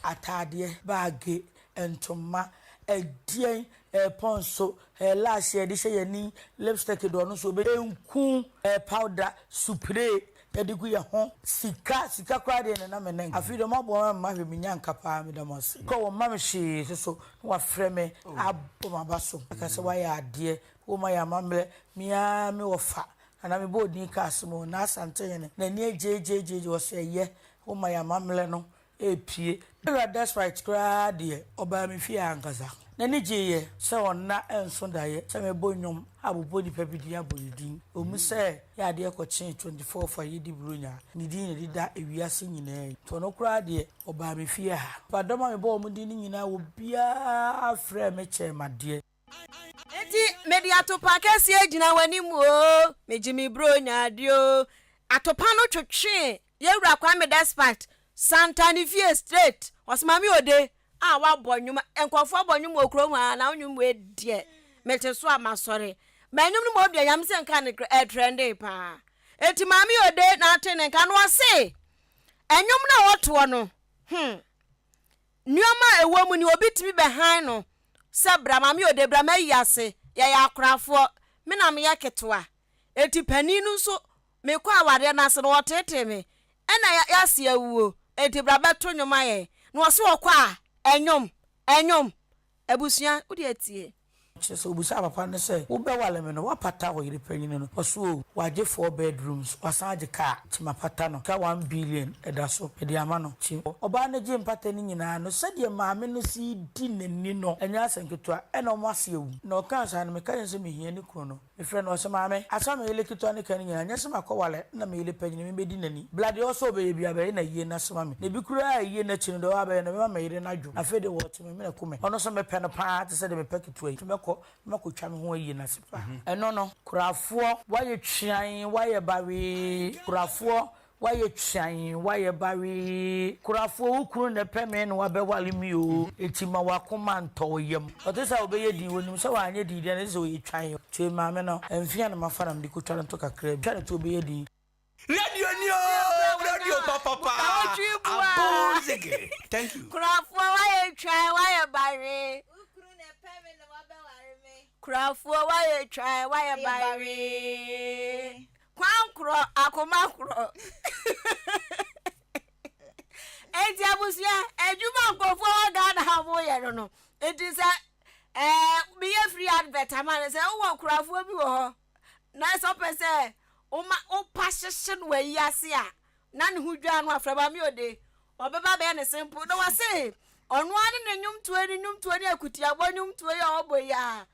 ataadeɛ, baage, ntoma, ɛdeɛn, ɛɛpɔnso, ɛɛ lash a yɛde hyɛ yɛn ani, lipstick deɛ ɔno nso ɔbɛ, nku, ɛɛ powder, supire yɛde gu yɛn ho, sika, sika koraa deɛ na na me ne nka. Afei deɛ wɔaboa me ama mahwɛ menya nka paa meda mo ase. Kɔ wɔmma me hwee nso so na wɔafrɛ me abɔ m'aba so aka sɛ woayɛ adeɛ, woma yɛn amammerɛ, me ara me wɔfa Nana me bɔɔ din kaa asem o na Asantehene n'ani agyeegyeegyeegye ɔse ɛyɛ wo ma yɛn amammerɛ no ɛrepue. Wura Despite koraa deɛ ɔbaa me fie ankasa. N'ani gyeeɛ sɛ ɔnna nso daeɛ sɛ mebɔ nnwom abobɔ nipa bi din abɔ ne din. Ɛwɔ mu sɛ yɛ adeɛ kɔkyee 24 a yɛdi Buronya ne din na ɛde da ewiase nyinaa yi nti ɔno koraa deɛ ɔbaa me fie ha. Nnipadɔm a mebɔɔ wɔn din no nyinaa obiara frɛɛ me kyɛɛ me adeɛ. Enti mede atopa kɛseɛ gyina w'anim oo, megye me buronya adi oo. Atopa no twetwee Yɛwura Kwame Despite Santa ne fie straight. Ɔse Maame Ode a wabɔ nnwom, nkurɔfoɔ bɔ nnwom wɔ kurom ha na wo nnwom wei deɛ mete so a masɔre. Ma nnwom no mmom deɛ Nyame sɛ nka no ɛtrɛndee paa. Enti Maame Ode na ate ne nka no ɔse nnwom no a ɔtoɔ no hmm. Nneɛma a ɛwɔ mu ni, obi tumi bɛhan no sɛ bra Maame Ode bra m'ayi ase, yɛyɛ akorafoɔ, me na meyɛ ketewa, enti panin no nso mekɔ awareɛ no ase no ɔteetee me, ɛna yɛase awuo, enti bra bɛto nnwom ma yɛn, na ɔse ɔkɔ a, ɛnwom, ɛnwom, abusua wodeɛ tie. Kyerɛ sɛ, obisaa papa no sɛ, Wobɛwale me no, woapata wo yere panyin no? Ɔse, Oo, wagye four bedrooms, wasan agye car, nti mapata no. Sika one billion da so, mede ama no. Nti ɔbaa no gyee mpata no nyinaa no, sɛdeɛ maame no si di n'ani no, ɛnyɛ asɛm ketewa. Ɛna wɔn ase awu. Na ɔkaa saa no, meka kyerɛɛ no sɛ mehia ne kunu no. Mefrɛ no, ɔse, Maame, asɛm a me yere ketewa no ka no nyinaa, nyɛ sɛ makɔwale na me yere panyin no, mebɛdi n'ani. Bla deɛ ɔwɔ sɛ ɔbɛyɛ biara, bɛyɛ no ayie na soma me. Na ebi koraa a ayie no akyi no, deɛ ɔwɔ abɛyɛ no, ɛbɛma me yere no adwo. Afei deɛ wɔte me mene ko me. Ɔno nso mepɛ no paa te sɛ deɛ mepɛ ketewa yi. Nti mɛkɔ. mɛkɔ na makɔtwa me ho ayie no ase paa. Ɛno no, Kurafoɔ, woayɛ tweann, woayɛ bawee, Kurafoɔ, woayɛ tweann, woayɛ bawee, Kurafoɔ, wo kunu na ɛpɛ me na wabɛware me oo, enti ma w'akoma ntɔ wo yam. Ɔte sɛ ɔbɛyɛ dinn, ɔnim sɛ wanyɛ dinn deɛ na ɛsɛ sɛ ɔyɛ twann. Nti maame no, mfeɛ na mafa na mede kɔtwa no to kakra bi, twa no to ɔbɛyɛ dinn. Radio ni o, radio papa pa. Abozege. Thank you. Kurafoɔ wayɛ twan wayɛ bawee. Kurafoɔ wayɛ twan wayɛ bawee. Kwan korɔ akoma korɔ. Enti abusua adwuma nkurɔfoɔ wɔ Ghana ha wɔyɛ no no. Enti sɛ ɛɛ meyɛ free advert ama no sɛ wowɔ kurafoɔ bi wɔ hɔ na sɛ ɔpɛ sɛ Woma wopa hyehye no ayi ase a, na ne ho dwa no afrɛ Maame Ode. Ɔbɛba abɛyɛ ne sempo. Na wɔse ɔno ara ne ne nnwomtoɔ ne nnwomtoɔ ne akutiabɔ nnwomtoɔ yi a ɔbɔ yi a,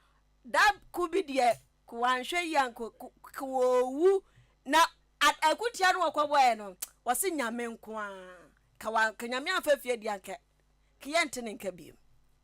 da ko bi deɛ ko wanhwɛ yie a nko ko ɔwu. Na akutia no wɔkɔbɔɛ no, wɔse Nyame nko ara. Ka wa ka Nyame amfa fie deɛ anka Keyɛ nte ne nka bio.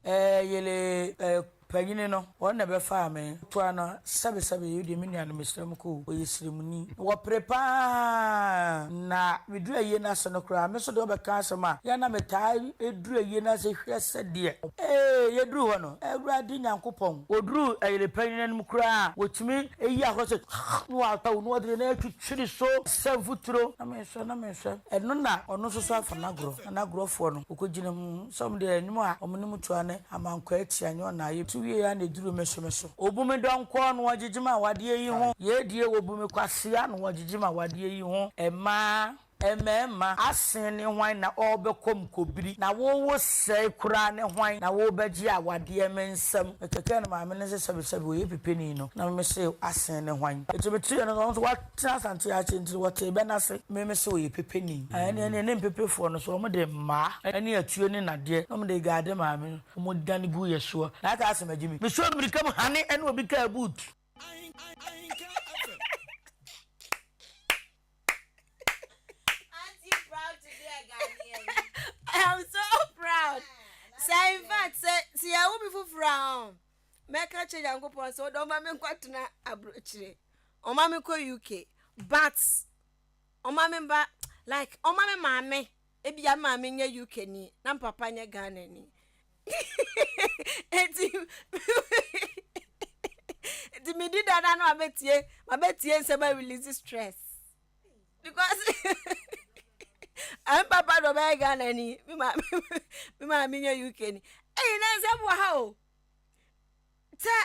Ɛɛ yele ɛɛ panyini no, wɔn na ɛbɛfaa me. Toa no, sɛbe sɛbe, yei deɛ me nua no mesrɛ mo kɔ o, ɔyɛ sremuni. Na wɔpere pa ara, na meduru ayie no ase no koraa, me nso deɛ wɔbɛka asɛm a, yɛ a na metaa duru ayie no ase hwɛ sɛdeɛ. Ee, yɛduruu hɔ no, Awurade Nyankopɔn. Wɔduruu ɛyere panyin no anim koraa a, wɔtumi yi ahorɔ sɛ, na wɔatɔ wo, na wɔde ne nan atwitwiri so sɛ mfuturo. Na mehwɛ, na mehwɛ. Ɛno na ɔno nso so afa n'agorɔ, na n'agorɔfoɔ no, wɔkɔgyina mu sɛ wɔn deɛ nnwom a wɔnim to ara ne Amankwaa Atia nyɛ ɔna ayɛ. To wieeɛ ara na ɛduruu me so me so. Wɔbu me dɔnkɔ na wɔgyegye me awadeɛ yi ho. Yei deɛ wɔbu me kwasea na wɔgyegye me awadeɛ yi ho. Mmaa. Mmarima, asen ne hwan na ɔrebɛkɔ mu kɔbiri, na wo wo sɛe koraa ne hwan na worebɛgye awadeɛ me nsam? Mekɛkɛɛ no maame no se sɛbesɛbe ɔyɛ pipani no, na me se asen ne hwan? Enti meteeɛ no ɔno nso watena Asante akyɛ nti wɔtee bɛ no ase, me me se ɔyɛ pepeni. Ɛneɛ ne mpepefoɔ no so wɔn de mmaa ne atuo ne nnadeɛ na wɔn de gaade maame no, wɔn dane gu yɛ soɔ. Na aka asem agye me. Mesɔ mmirika mu hane ne obi kaa boot. Aren't you proud to be a Ghanaian? I am so proud. Sɛ in fact sɛ sɛ yɛwo me foforɔ a ɔn mɛka kyerɛ Nyankopɔn sɛ ɔdɔ ɔma me nkɔtena aburokyire ɔma me kɔ UK but ɔma me ba like ɔma me maame ebia me maame nyɛ UK ni na me papa nyɛ Ghana ni eti nti medi dada no abɛtie mabɛtie nsɛm a release stress because ɛn papa na ɔbɛyɛ Ghana ni me maame me maame nyɛ UK ni ɛyi na nsɛm wɔ ha o sɛ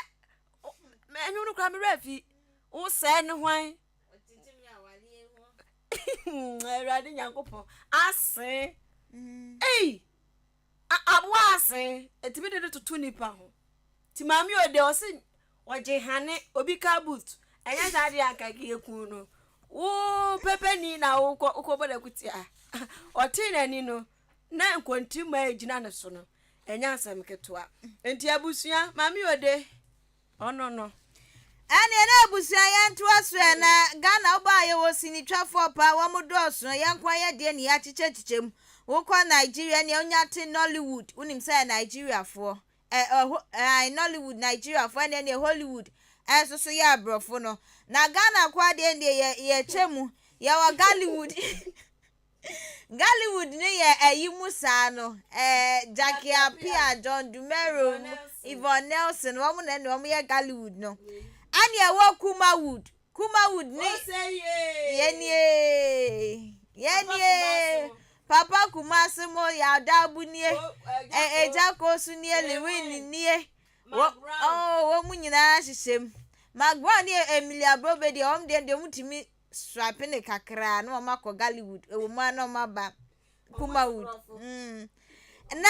ɛnwo no koraa me werɛ fi wo sɛɛ ne hwan awurade nyankopɔn ase ei Aboa ase, ɛtumi de no toto nipa ho. Nti maame ode ɔse ɔgye hane obi car boot ɛnyɛ saa deɛ anka yɛku no. Wo pɛpɛni na wokɔ wokɔbɔ n'akutia. Ɔtee n'ani no na nkontimma a ɛgyina ne so no ɛnyɛ asɛm ketewa. Nti abusua maame ode Ɔno no. Ɛneɛ na abusua yɛntoa so ɛ na Ghana wobaa yɛwɔ sinitwafoɔ paa wɔn dɔɔso yɛn nko ara yɛdeɛ ne yɛakyekyɛkyekyɛ mu wokɔ Nigeria neɛ wonya te Nollywood wonim sɛ yɛ Nigeriafoɔ ɛ ɛ ɛ Nollywood Nigeriafoɔ ɛneɛ neɛ Hollywood ɛnso so yɛ aborɔfo no na Ghana nko adeɛ deɛ yɛ yɛkyɛ mu yɛwɔ Gollywood Gollywood no yɛ ayi mu saa no, eh, Jackie Appiah, John Dumelo, Yvonne Nelson, wɔn na ɛna wɔn yɛ Gollywood no. Ɛna ɛwɔ Kumawood, Kumawood ne yɛnie, yɛnie, Papa Kumasi mo Yawdabu nie, Eja Kosu nie, Lewin nie, wɔ, oh, wɔn nyinaa hyehyɛ mu. McBrown ne Emilia Brobe deɛ wɔn deɛ deɛ wɔn tumi swipe ne kakra na wɔn akɔ Gollywood ɛwɔ mu a na wɔn aba Kumawood mm. na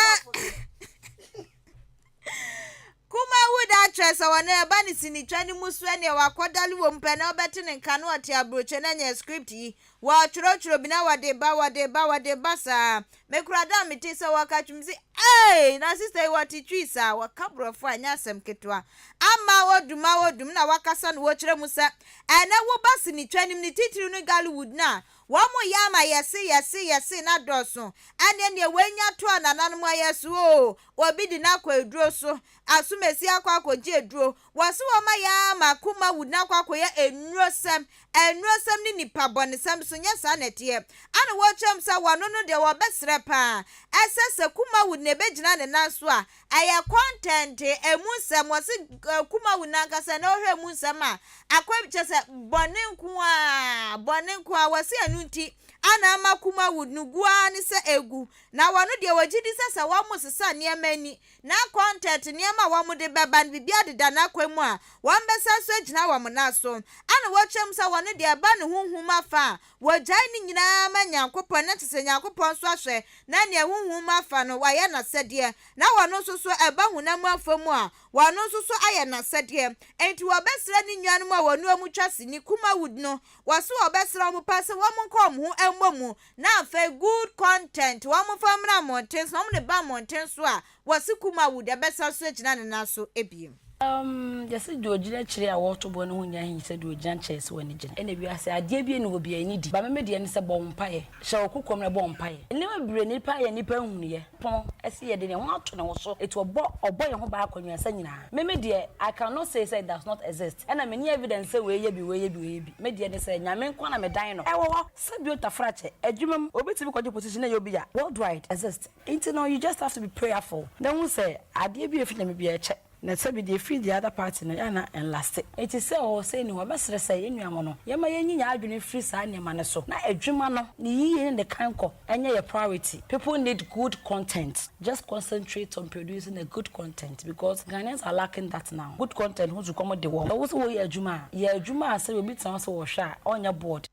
Kumawood actress a wɔn ɛba ne sinitwa ne mu so ɛneɛ wakɔdale wɔ mu pɛ na ɔbɛte ne nka na ɔte aburokye na nyɛ script yi wɔtwerɛtwerɛ bi na wɔde ba wɔde ba wɔde ba saa. Me koraa da a metee sɛ wɔreka twi mese eei na sister yi wɔte twi saa, wɔka borɔfo a ɛnyɛ asɛm ketewa. Ama odum a odum na wakasa na wɔkyerɛ mu sɛ ɛnɛ woba sinitwa nim ne titiriw ne Gollywood no a wɔn yɛ ama yɛse yɛse yɛse na dɔɔso ɛneɛ neɛ wei nya to a nananom ayɛ so oo obi de no akɔ aduro so asomasi akɔ akɔgye aduro wɔse wɔn ayɛ ama Kumawood no akɔ akɔyɛ nnurosɛm Nnurosɛm ne nnipa bɔnesɛm so nyɛ saa na ɛteɛ. Ana wɔkyerɛ mu sɛ wɔno no deɛ wɔbɛsrɛ paa. Ɛsɛ sɛ Kumawood na ɛbɛgyina ne nan so a, ɛyɛ content, ɛmu nsɛm, wɔse Kumawood no ankasa na wohwɛ ɛmu nsɛm a, akɔ kyerɛ sɛ bɔne nko ara, bɔne nko ara, wɔse ɛno nti ana ama Kumawood no gu ara ne sɛ ɛgu. Na wɔno deɛ wɔgye di sɛ sɛ wɔsesa nneɛma ani na content nneɛma a wɔde bɛba no biribiara deda n'akwan mu a, wɔbɛsan so agyina wɔn nan so. Ɛna wɔkyerɛ mu sɛ wɔn deɛ ɛba ne honhom afa a, wɔgyae ne nyinaa ma Nyankopɔn, na kyerɛ sɛ Nyankopɔn nso ahwɛ na nea honhom afa no wayɛ n'asɛdeɛ, na wɔn nso so ɛba honam afa mu a, wɔn nso so ayɛ n'asɛdeɛ. Enti wɔbɛsrɛ ne nuanom a wɔne wɔn twa sini, Kumawood no, wɔse wɔbɛsrɛ wɔn paa sɛ wɔnka wɔn ho mmɔ mu Na afei good content wɔn fa mmra mmɔnten so na wɔn de ba mmɔnten so a wɔse Kumawood ɛbɛsan so agyina ne nan so bio. Umm yɛse deɛ ɔgyina akyire a wɔreto boɔ no ho nyɛ ahi sɛ deɛ ɔgyina nkyɛn sɛ w'ani gyina. Ɛna wiase adeɛ bi nni hɔ biara ani di ba me me deɛ ne sɛ bɔ wo mpaeɛ hyɛ wo kokoam na bɔ mpaeɛ. Nneɛma bebree nipa yɛ nipa nhunuiɛ pɔn ɛse yɛde ne ho ato ne ho so eti ɔbɔ ɔbɔ yɛn ho ban akɔnwiasa nyinaa me me deɛ I can not say sɛ it does not exist ɛna menni evidence sɛ wei yɛ bi wei yɛ bi wei yɛ bi me deɛ ne sɛ Nyame nko ara na medan no ɛwɔ hɔ. Sɛ bio tafrakyɛ, adwuma mu, obi tumi kɔgye position na ɛyɛ obi ya, worldwide exist, nti no you just have to be prayerful na hu sɛ adeɛ bi a ɛfiri Nyame biara ɛkyɛ, na sɛbi deɛ ɛfiri the other party no yɛ a na ɛnlaste. Nti sɛ ɔwɔ sɛ ɛni hɔ, mɛsrɛ sɛ yɛn nua mo no yɛma yɛnyi yɛn adwene mfiri saa nneɛma no so na adwuma no ne yie ne ne kankɔ ɛnyɛ yɛ priority, people need good content, just concentrate on producing a good content because Ghanaians are lacking that now, good content ho sukɔm de wɔn, sɛ wo sɛ woyɛ adwuma a, yɛ adwuma a sɛ obi tena hɔ sɛ ɔhwɛ a ɔnyɛ bored.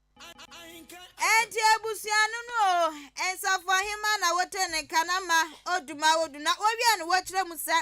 Enti abusua no no o, Nsafo Ahemaa na wote ne nka na ma odu ma odu na wowie no wokyerɛ mu sɛ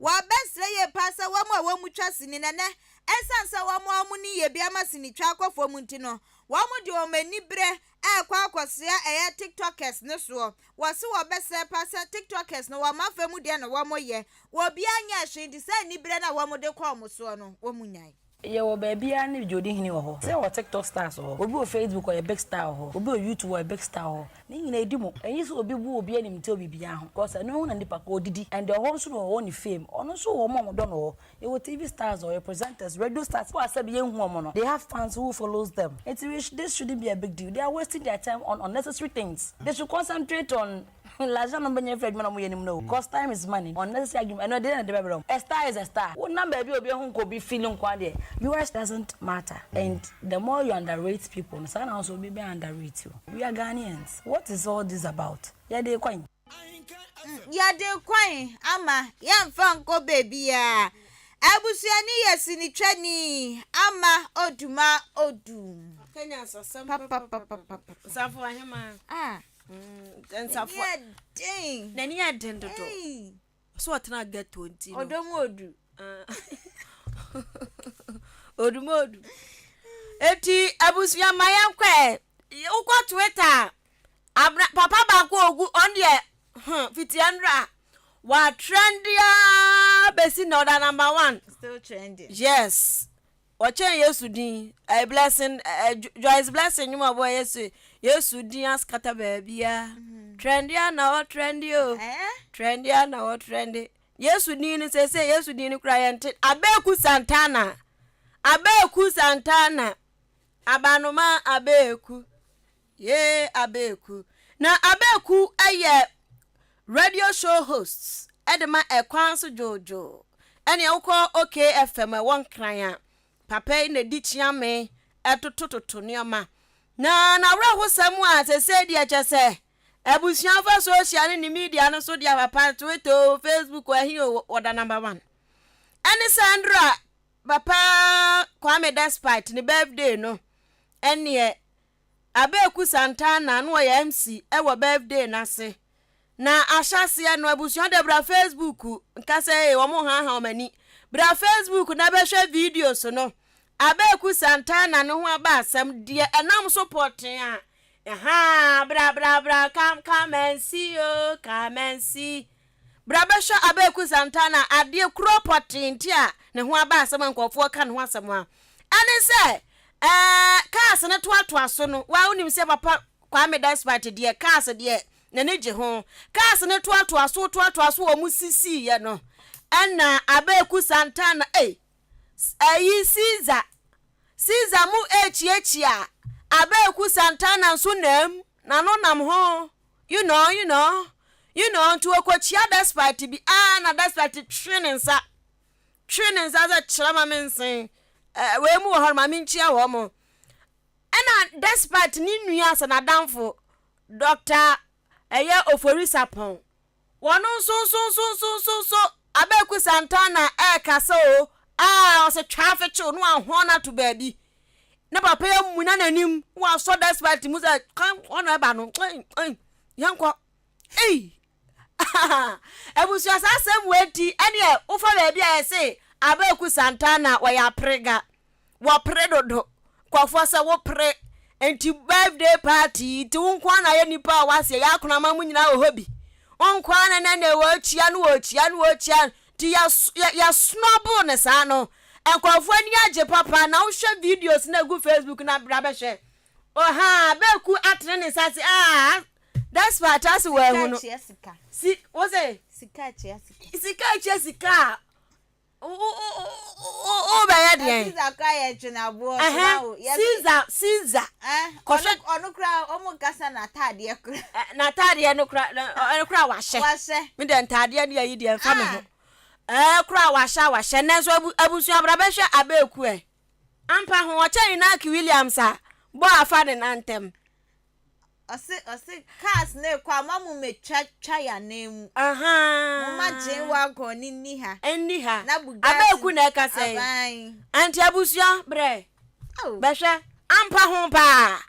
wɔbɛsrɛ yie paa sɛ wɔn a wɔtwa sini no ɛnɛ ɛsiane sɛ wɔn a wɔn ni yɛ bi ama sinitwa akɔ fam nti no wɔn de wɔn ani berɛ ɛrekɔ akɔsoa ɛyɛ tiktokers no soɔ. Wɔse wɔbɛsrɛ paa sɛ tiktokers no wɔn afa mu deɛ na wɔyɛ obiara nyɛɛ hwee nti saa aniberɛ no a wɔde kɔ wɔn soɔ no wɔn nyae. Yɛwɔ baabiara ne deɛ ɔdi hene wɔ hɔ. Sɛ yɛwɔ tiktok stars wɔ hɔ, obi wɔ facebook ɔyɛ big star wɔ hɔ, obi wɔ youtube ɔyɛ big star wɔ hɔ. Ne nyinaa ɛdi mu. Ɛnye sɛ obi bu obi animtia wɔ biribiara ho cause ɛno ho na nipa ko ɔdidi and deɛ ɔhɔ nso na ɔwɔ ne fame. Ɔno nso wɔ wɔn a wɔdɔ no wɔ hɔ. Yɛwɔ TV stars wɔ hɔ, yɛwɔ presenters, radio stars who a sɛbi yɛnhu wɔn no, they have fans who follows them. Nti we this shouldn't be a big deal. They are wasting their time on unnecessary things. They should concentrate on L'argent no bɛnya afiri adwuma na wɔyɛ no mu no o cos time is money unnecessary argument ɛno ɛdeɛn na ɛde bɛbrɛ wo a star is a star wo nam baabi a obi ahu nka obi feel nko ara deɛ yours doesn't matter and the more you underrate people no saa na wo nso obi bɛ underrate you we are Ghanaians what is all this about yɛde kwan. Yɛde kwan ama yɛmfa nkɔ baabiara. Abusuani yɛ sinitwani ama Oduma Odum. Papapapapapa. Nsafo ahema. Ah. Nsafo. N'ani yɛ den. N'ani yɛ den dodo. So ɔtena ghetto nti no. Ɔdɔ mu odu. Odu mu odu. Eti abusua ma yɛn kɔ ɛ. Wokɔ Twitter abra papa baako ogu ɔn deɛ hmm fitia ndra wa trendy aa besi na ɔda number one. Still trending. Yes. Wɔkyɛn Yesu din eh, blessing eh, Joyce Blessing nnwom a ɔbɔ Yesu Yesu din askata baabia. Mm-hmm. Trendy a na ɔtrendi o. Eh? Trendy a na ɔtrendi. Yesu din no sese Yesu din no kura yɛn te. Abeku Santana. Abeku Santana. Abanoma Abeku. Yee Abeku. Na Abeku yɛ radio show host de ma Ɛkwan So Dwoodwoo. Ɛnea wokɔ OK FM ɛwɔ Nkran a, papa yi na ɛdi kyeame totototo nneɛma. Na n'awerɛhosɛm a sesei deɛ kyɛ sɛ abusua fa social ne ne media no so deɛ papa Twitter o, Facebook o, ɛhe o, wɔda number one. Ɛne Sandra papa Kwame Despite ne birthday no, ɛneɛ Abeku Santana na ɔyɛ MC wɔ birthday no ase. Na ahyɛaseɛ no abusua de bra Facebook nka sɛ ee wɔn haaha wɔn ani. Bra Facebook na bɛhwɛ videos no. Abeku Santana no ho aba asɛm deɛ ɛnam so pɔtee a Ahaa bra bra bra come come and see o come and see. Bra bɛhwɛ Abeku Santana adeɛ kuro pɔtee nti a ne ho aba asɛm a nkurɔfoɔ ka ne ho asɛm a ɛne sɛ ɛɛ cars no toatoa so no waa wonim sɛ papa Kwame Despite deɛ cars deɛ n'ani gye ho cars no toatoa so toatoa so wɔn sisiiɛ no ɛna Abeku Santana ei Ayi Caesar Caesar mu rekyiakyia Abeku Santana nso nam n'ano nam ho you know you know you know nti ɔkɔkyia Despite bi ah na Despite twe ne nsa twe ne nsa sɛ kyerɛ ma me nsen eh, wei mu wɔ hɔ no ma menkyia wɔn mo ɛna Despite ne nua sɛ n'adamfo Dr. ɛyɛ Ofori Sarpong Wɔn nso nso nso nso nso nso Abeku Santana ɛrekasa o aa ɔsɛ twaa fekyew na wahɔn no ato baabi na papa yi amuna n'anim na wasɔ despite mu sɛ kan ɔna ɛba no ɛn yɛnkɔ ei abusua saa asɛm wei nti ɛneɛ wofa baabi a yɛse Abeku Santana wɔyɛ aprega Wɔpere dodo. Nkurɔfoɔ sɛ wopere nti birthday party nti wo nko ara na yɛ nipa a waseɛ yɛ akonama mu nyinaa wɔ hɔ bi. Wo nko ara na nɛ wɔkyia no wɔkyia no wɔkyia nti yɛsnɔbo no saa no. Nkurɔfoɔ ani agye papa na wohwɛ videos na egu Facebook na bra bɛhwɛ. Ohaa bɛku atene ne nsa se ah despite ase wɔahu no. Si wo se sika kyia sika. Sika kyia sika a wobɛyɛ deɛn Caesar kora yɛ twenaboɔ so wa wo Caesar Caesar kɔhwɛ ɔno kora ɔmo nkasa n'ataadeɛ kora n'ataadeɛ no kora ɛno kora wahyɛ wahyɛ me deɛ ntaadeɛ no yɛ yi deɛ nfa me ho ɛɛ kora wahyɛ wahyɛ nanso abusua abra bɛhwɛ abeeku ɛ ampa ho ɔkyɛn Inaki Williams a bɔ afa ne nan ntɛm. Ɔse ɔse cars no rekɔ a mma mo mmetwa twa yɛn anan mu. Ahaa. Momma Gyen wagon no nni ha. Nni ha. Na Bugatti. Abeku na ɛka sɛn. Aban. Anti abusua brɛ. Oh. Bɛhwɛ. Ampa ho paa.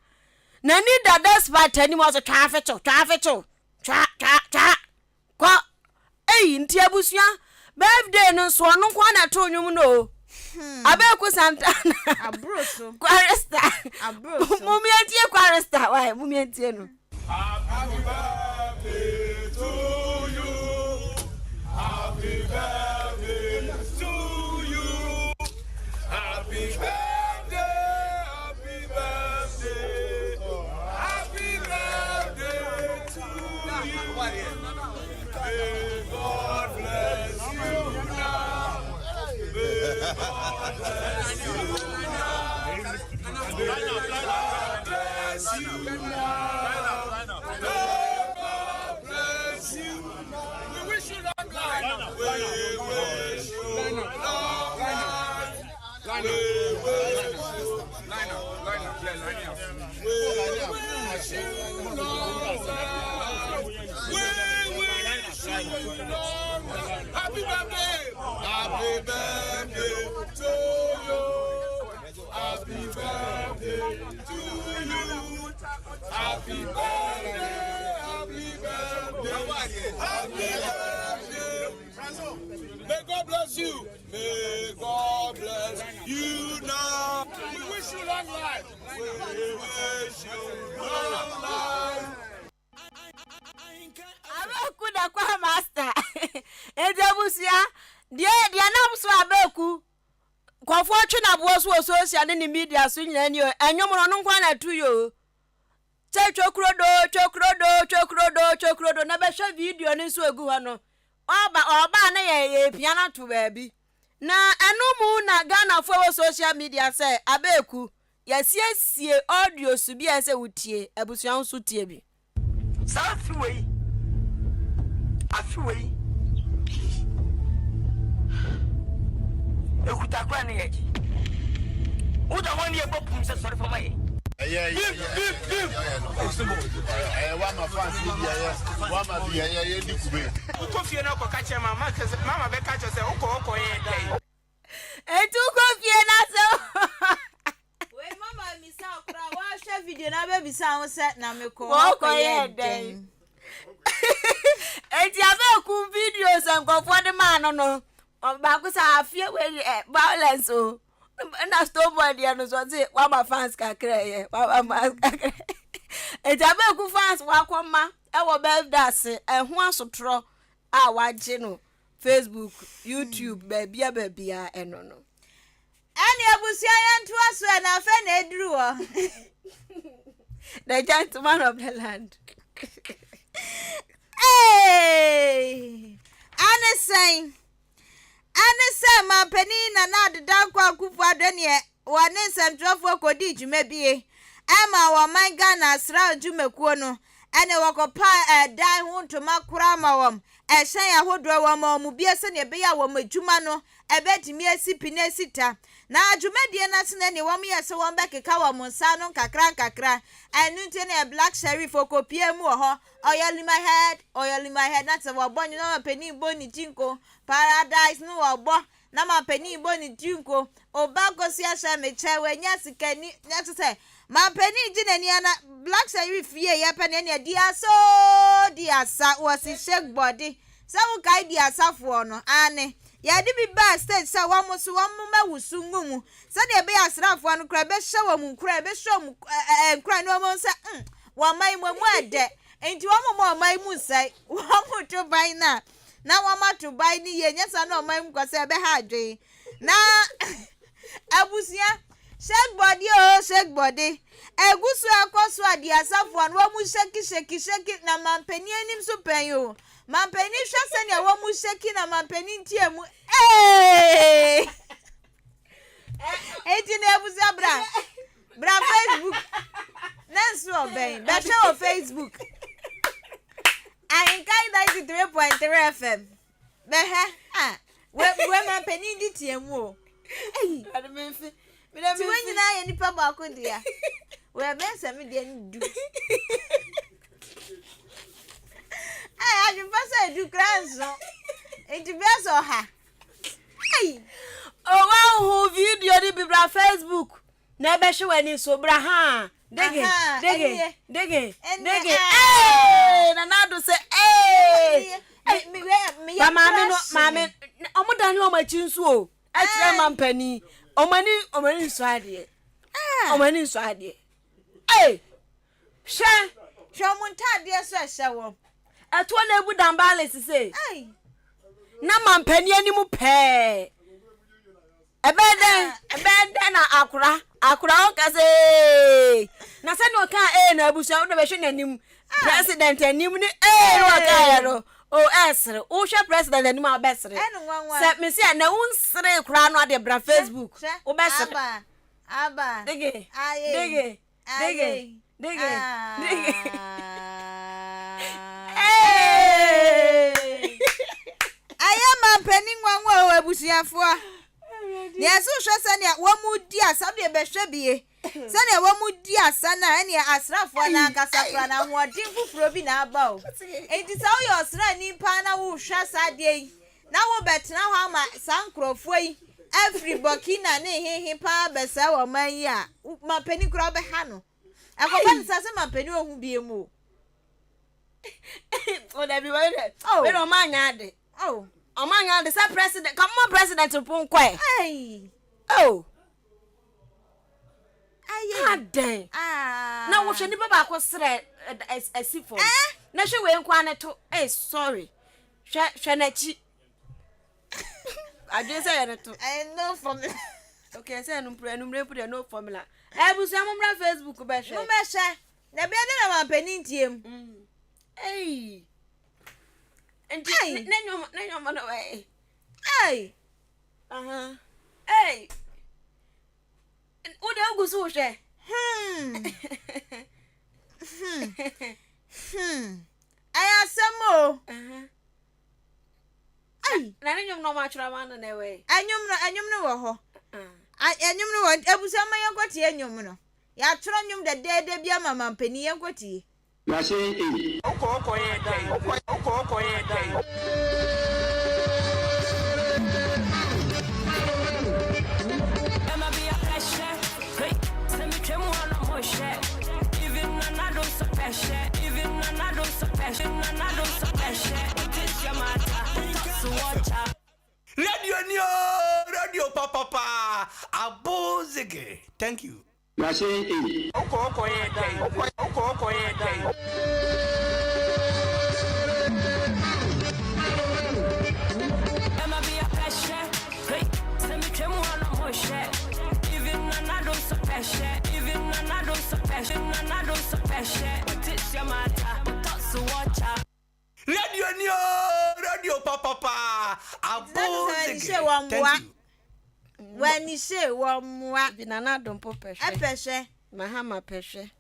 N'ani da despite anim ɔse twaa fekyew twaa fekyew twaa twaa twaa. Kɔ ei nti abusua birthday no nso ɔno nko ara na ɛtoo nnwom no o. Hmm. Abeku Santana. Aburo so. Chorister. Aburo so. Mumientie chorister why mumientie no. Happy birthday to you. Happy birthday to you. Happy birthday, happy birthday, happy birthday to you. May God bless you now. May God bless you now. May God bless you now. May God bless you. We wish you long life. We wish you long life. We wish you. We wish you long life. We wish you long life. Happy birthday. Happy birthday to you. Happy birthday to you. Happy birthday. Happy birthday. Happy birthday. May God bless you. May God bless you now. We wish you long life. We wish you long life. Abeku da kwa master. Enti abusua, deɛ deɛ nam so abeku kɔfoɔ twe n'aboɔ so wɔ social ne ne media so nyinaa ni o. Ɛnwom no ɔno nko ara na ɛto yi o. Sɛ twokrodo twokrodo twokrodo twokrodo na bɛhwɛ video no nso egu hɔ no. Ɔba ɔba na yɛ yɛpia no ato baabi. Na ɛno mu na Ghanafoɔ wɔ social media sɛ abeku yɛasiesie audio so bi a ɛsɛ wotie abusua nso tie bi. Saa afe wei, afe wei, ekuta kora ne yɛgye. Woda hɔ ne yɛbɔ pum sɛ sɔre fama yɛ. Ɛyɛ ɛyɛ ɛyɛ no ɛyɛ wama fans ni bi ɛyɛ wama bi ɛyɛ yɛ di kube. Wokɔ fie na wokɔka kyerɛ mama sɛ mama bɛka kyerɛ sɛ wokɔ wokɔ yɛ dɛn. Enti wokɔ fie na sɛ. Wei mama misa wo koraa woahwɛ video na bɛbisa ho sɛ na mekɔ hɔ kɔyɛ dɛn. Enti abɛɛku video sɛ nkurɔfoɔ de maa no no baako sɛ afie wei ɛ violence o ɛna stone boy deɛ no so ɔse wama fans kakra yɛ wama fans kakra. Enti Abeku fans wakɔma ɛwɔ birthday ase ɛho asotorɔ a wagye no Facebook, YouTube, baabia baabia ɛno no. Ɛne abusua yɛntoa so ɛ na afei na ɛduru hɔ. The gentleman of the land. Hey! Ɛne sɛn? Ɛne sɛ mampanin Nana Addo Dankwa Akufo-Addo neɛ wɔne nsɛmtwerɛfoɔ kɔdii dwuma bie ɛma wɔn man Ghana asraa dwumakuo no ɛne wɔkɔpa ɛdan ho ntoma koraa ma wɔn ɛhyɛn ahodoɔ wɔn ma wɔn bie sɛdeɛ ɛbɛyɛ a wɔn adwuma no ɛbɛtumi asi pi na asi ta. Na dwumadie no ase no ɛneɛ wɔn yɛ sɛ wɔn bɛkeka wɔn nsa ano nkakra nkakra. Ɛno nti ɛneɛ Black Sherif ɔkɔpie mu wɔ hɔ, Oil in my head, oil in my head, na kyerɛ wɔbɔ nnwom na mampanin bɔ ne ti nko, Paradise no wɔbɔ na mampanin bɔ ne ti nko, Oba kosua hyɛ me kyɛ, wanya sikani, na kyerɛ sɛ mampanin gye n'ani ana Black Sherif wie yɛ pɛ na ɛneɛ di asa oo di asa, wɔsi shake body. Sɛ wo kae di asafoɔ no, aane, yɛde bi baa stage sɛ wɔn nso wɔn mmɛwoso ngu mu sɛdeɛ ɛbɛyɛ asraafoɔ no koraa ɛbɛhyɛ wɔn nkuran, ɛbɛhyɛ wɔn ɛɛ nkuran na wɔn sɛ mm wɔn man mu emu ɛdɛ nti wɔn mma wɔn man mu nsɛe, wɔn to ban no a na wɔn ato ban no yie nyɛ saa na wɔn man mu kɔ sɛ ɛbɛha adwene na abusua shake body o shake body egu so ɛkɔ so a di asafoɔ no wɔn shake shake shake na mampanin anim so pɛn o. Mampanin hwɛ sɛnea wɔn mu shaki na mampanin ntia mu ee. Eti na ebusa bra bra Facebook na nso ɔbɛn bɛhwɛ wɔ Facebook Ahenkan 93.3 FM bɛhwɛ a wɛ wɛ mampanin di tia mu o. Eyi ti wɔn nyinaa yɛ nipa baako dea wɛ bɛn sɛ mi deɛ no du. Ɛɛ adwempa sɛ edu koraa nso nti bɛyɛ sɛ ɔha. Owa hu video no bi bra Facebook na ɛbɛhwe w'ani so bra ha dege dege dege dege ee nana ado sɛ ee ba maame no maame ɔmo dane ɔmo akyi nso o ɛkyerɛ ma mpanin ɔmo ani ɔmo ani nsɔ adeɛ ɔmo ani nsɔ adeɛ ee. Hwɛ! Hwɛ wɔn ntaadeɛ so ɛhyɛ wɔn. Ɛtoɔ na ebu dambaale sise. Na mampanin anim pɛɛ. Ɛbɛyɛ dɛn? Ɛbɛyɛ dɛn na akora akora ɔka sɛ ee. Na sɛnea ɔka ee na abusua wode bɛhwɛ n'anim. President anim ne ee na ɔka yɛ no. O ɛsere. Wohwɛ president anim a wobɛsere. Sɛ mesi a na wonsere koraa no adeɛ bra Facebook. Wobɛsere. Aba. Dege. Dege. Dege, dege, dege. Ɛyɛ mampanin nwanwa o abusuafoɔ. Nea ɛso hwɛ sɛnea wɔn mu di asa deɛ bɛhwɛ bie. Sɛnea wɔn mu di asa no a ɛnea asraafoɔ no ankasa koraa na ahoɔden foforɔ bi na aba o. Enti sɛ woyɛ ɔsraani paa na wohwɛ saa adeɛ yi Na wobɛtena hɔ ama saa nkurɔfoɔ yi afiri Burkina ne hehe paa abɛsɛe ɔman yi a, mampanin koraa wobɛha no. Ɛkɔba no saa sɛ mampanin ɔhu bie mu o. O dabi wei dɛ, wei dɛ ɔmo anya ade. Oh. Ɔmo anya ade sɛ president, ka mo president mpo nkɔɛ. Hey. Oh. Aye. Adɛn. Ah. Na wohwɛ nipa baako srɛ asi fam. Eh? Na hwɛ wei nkoa ne to. Eh sorry. Hwɛ hwɛ n'akyi. Adwene sɛ yɛ ne to. Ɛyɛ no formula. Okay, sɛ ɛno mpo ɛnumere mpo deɛ no formula. Abusua mo mmra Facebook bɛhwɛ. Mo bɛhwɛ. Na bia de na mampanin tie mu. Ei. Nti ne nyɔma ne nyɔma no ɛɛ. Ei. Aha. Ei. Wo de ogu so hwɛ. Hmm. Hmm. Hmm. Ɛyɛ asɛm o. Ai. Na ne nnwom no ɔmo atwerɛ ama no na ɛwɔ yi. Ɛnwom no ɛnwom no wɔ hɔ. Ɛnwom no wɔ abusua ma yɛnkɔ tie nnwom no. Yɛatwerɛ nnwom dɛdɛɛdɛ bi ama mampanin yɛnkɔ tie. Yɛahyɛ ei. Wokɔ wokɔ yɛ dɛn? Wokɔ wokɔ yɛ dɛn? Radio ni o, radio papapa, abozege. Thank you. You are saying A. Wokɔ wokɔ yɛ dɛn? Wokɔ wokɔ wokɔ yɛ dɛn? Radio ni oo, radio papapaa, Nti na kyerɛ sɛ w'ani hyee wɔn mmoa. Thank you. W'ani hyee wɔn mmoa. Bi Nana Addo mpo pɛ hwɛ. Ɛpɛ hwɛ. Mahama pɛ hwɛ.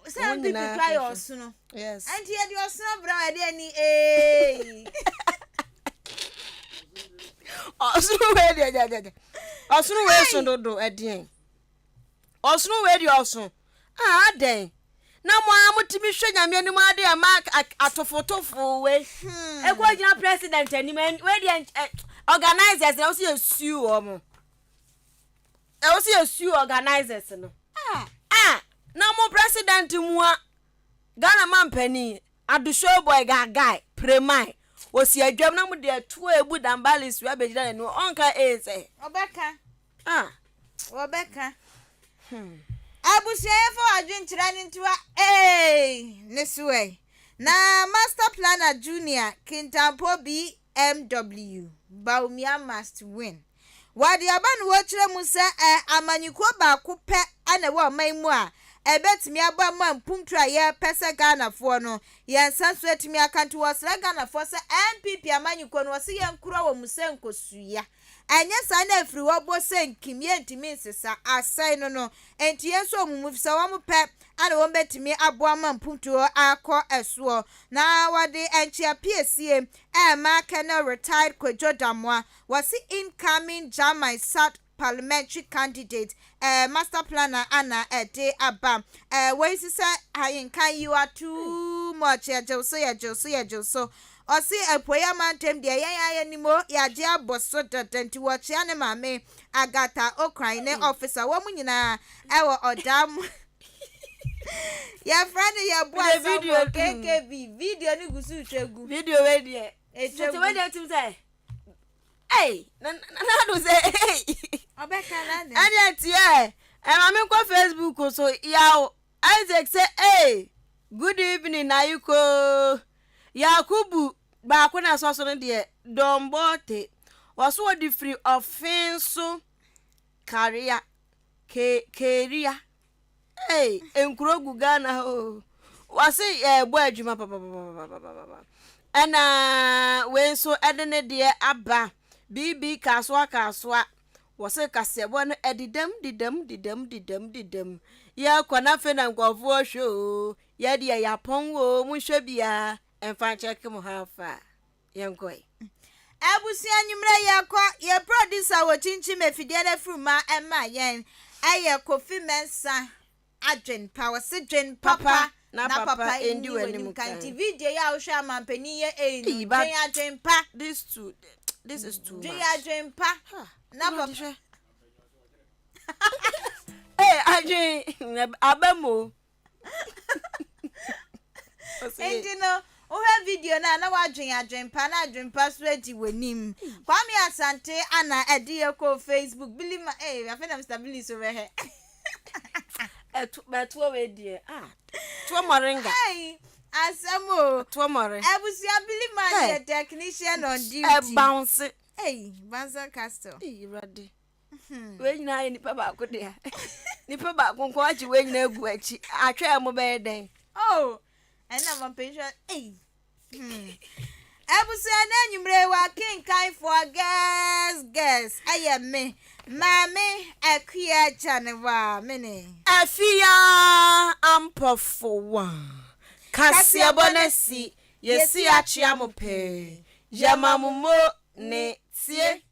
Sɛ NPP kura yɛ ɔsono. Yes. Ɛnti yɛde ɔsono brɛ wɔn ɛde ani ee. Ɔsono wei deɛ deɛ deɛ. Ɔsono wei so dodo ɛdeɛn. Ɔsono wei deɛ ɔso. Ah adɛn na mo ara motumi hwɛ nyame anim ade a ma atofotofo wei hmm. ɛkɔ gyina president anim wei deɛ organizers na wɔsi yɛ sue wɔn ɛwɔ sɛ yɛ sue organizers no ah. ah na mo president mua Ghana mampanin Ado Showboy Gaagai Premai wɔsi adwam na mo de atuo ebu Dambalis wei abɛgyina n'anim ɔnka ee sɛ ɔbɛka Ah. Wɔbɛka. Hmm. Abusua yɛfa w'adwenkyerɛ no ntoa ee ne so ɛ. Na Master Planner Junior Kintampo BMW Bawumia must win. Wɔde aba no wɔkyerɛ mu sɛ ɛ amanyɔkuo baako pɛ na ɛwɔ ɔman mu a ɛbɛtumi abɔ ama mpuntuo a yɛpɛ sɛ Ghanafoɔ no yɛn nsa nso atumi aka nti wɔsrɛ Ghanafoɔ sɛ NPP amanyɔkuo no wɔse yɛnkura wɔn mu sɛ nkosua. Anyɛ saa na afiri hɔ bɔ sɛ nkim, yɛntumi nsesa, asɛe no no, enti yɛn nso wɔn mu efisɛ wɔn pɛ na wɔn bɛtumi aboa ma mpuntuo akɔ soɔ. Na wɔde nkyea piesie rema Colonel Retired Kwadwo Damoah, wɔse incoming German South Parliamentary candidate, eh, Master Planner ana ɛde aba. Eh, wei nso sɛ ahenkan you are too much, yɛgye wo so, yɛgye wo so, yɛgye wo so. Ɔse apuei amantam deɛ yɛn ara yɛnim o, yɛagye abɔ so dada nti wɔkyea ne maame Agatha Okran ne officer wɔn nyinaa ɛwɔ ɔdaa mu. Yɛfrɛ no Yɛboa Samuel KKB video no gu so retwa gu. Video wei deɛ. Ɛtwa gu. Wei deɛ tim sɛ ei na na do sɛ ei. Ɔbɛka na ne. Ɛdeɛ tiɛ ɛma me nkɔ Facebook so yaw Isaac sɛ ei good evening Ayikoo Yakubu baako na ɛsɔ so no deɛ Don Borte ɔso ɔde firi ɔfen so Karia Ke Keria ei nkuro gu Ghana ha oo wɔse yɛbɔ adwuma papapapapapapa ɛna wei nso ɛde ne deɛ aba BB Kasoa Kasoa Wɔse kaseɛbɔ no ɛdedam dedam dedam dedam dedam yɛkɔ na afei na nkurɔfoɔ hwɛ oo yɛdeɛ yɛapɔn oo monhwɛ biaa ɛmfa nkyɛke mo how far yɛnkɔe. Abusua anwummerɛ yɛkɔ, yɛn producer a ɔkyinkyim afidie no afirima ma yɛn yɛ Kofi Mensah. Adwen pa, wɔse dwen papa na papa nni w'anim kan. Nti video yi a wohwɛ amanpanin yɛ ei no, dwen adwen pa. This too, this is too much. Dwen adwen pa na papa. Ee adwen aba mu o. Nti no, wohwɛ video no a na woadwen adwen pa na adwen pa so adi w'anim. Kwame Asante ana ɛde yɛ kɔɔ Facebook. Billy ma, ee afei na Mr. Billy so bɛhwɛ. Ɛto bɛtoɔ wei deɛ ah toɔ moringa. Hey, asɛm o. Toɔ mɔre. Abusua Billy man yɛ technician on duty. Ɛbounce. Hey, Bounce Castle. Hey, Awurade. Hmm. Wei nyinaa yɛ nipa baako dea. Nipa baako nko agye wei nyinaa gu akyi. Atwɛn mo bɛyɛ dɛn? Oh, ɛna mo mpanyinfoɔ ei. Hmm. Abusua na anwummere w'akenkanfoɔ girls girls ɛyɛ me maame Akua Gyanewa me ne. Afia Ampɔfowa kaseɛbɔ no asi yɛsi akyea mo pɛɛ yɛma mo mo ne tie.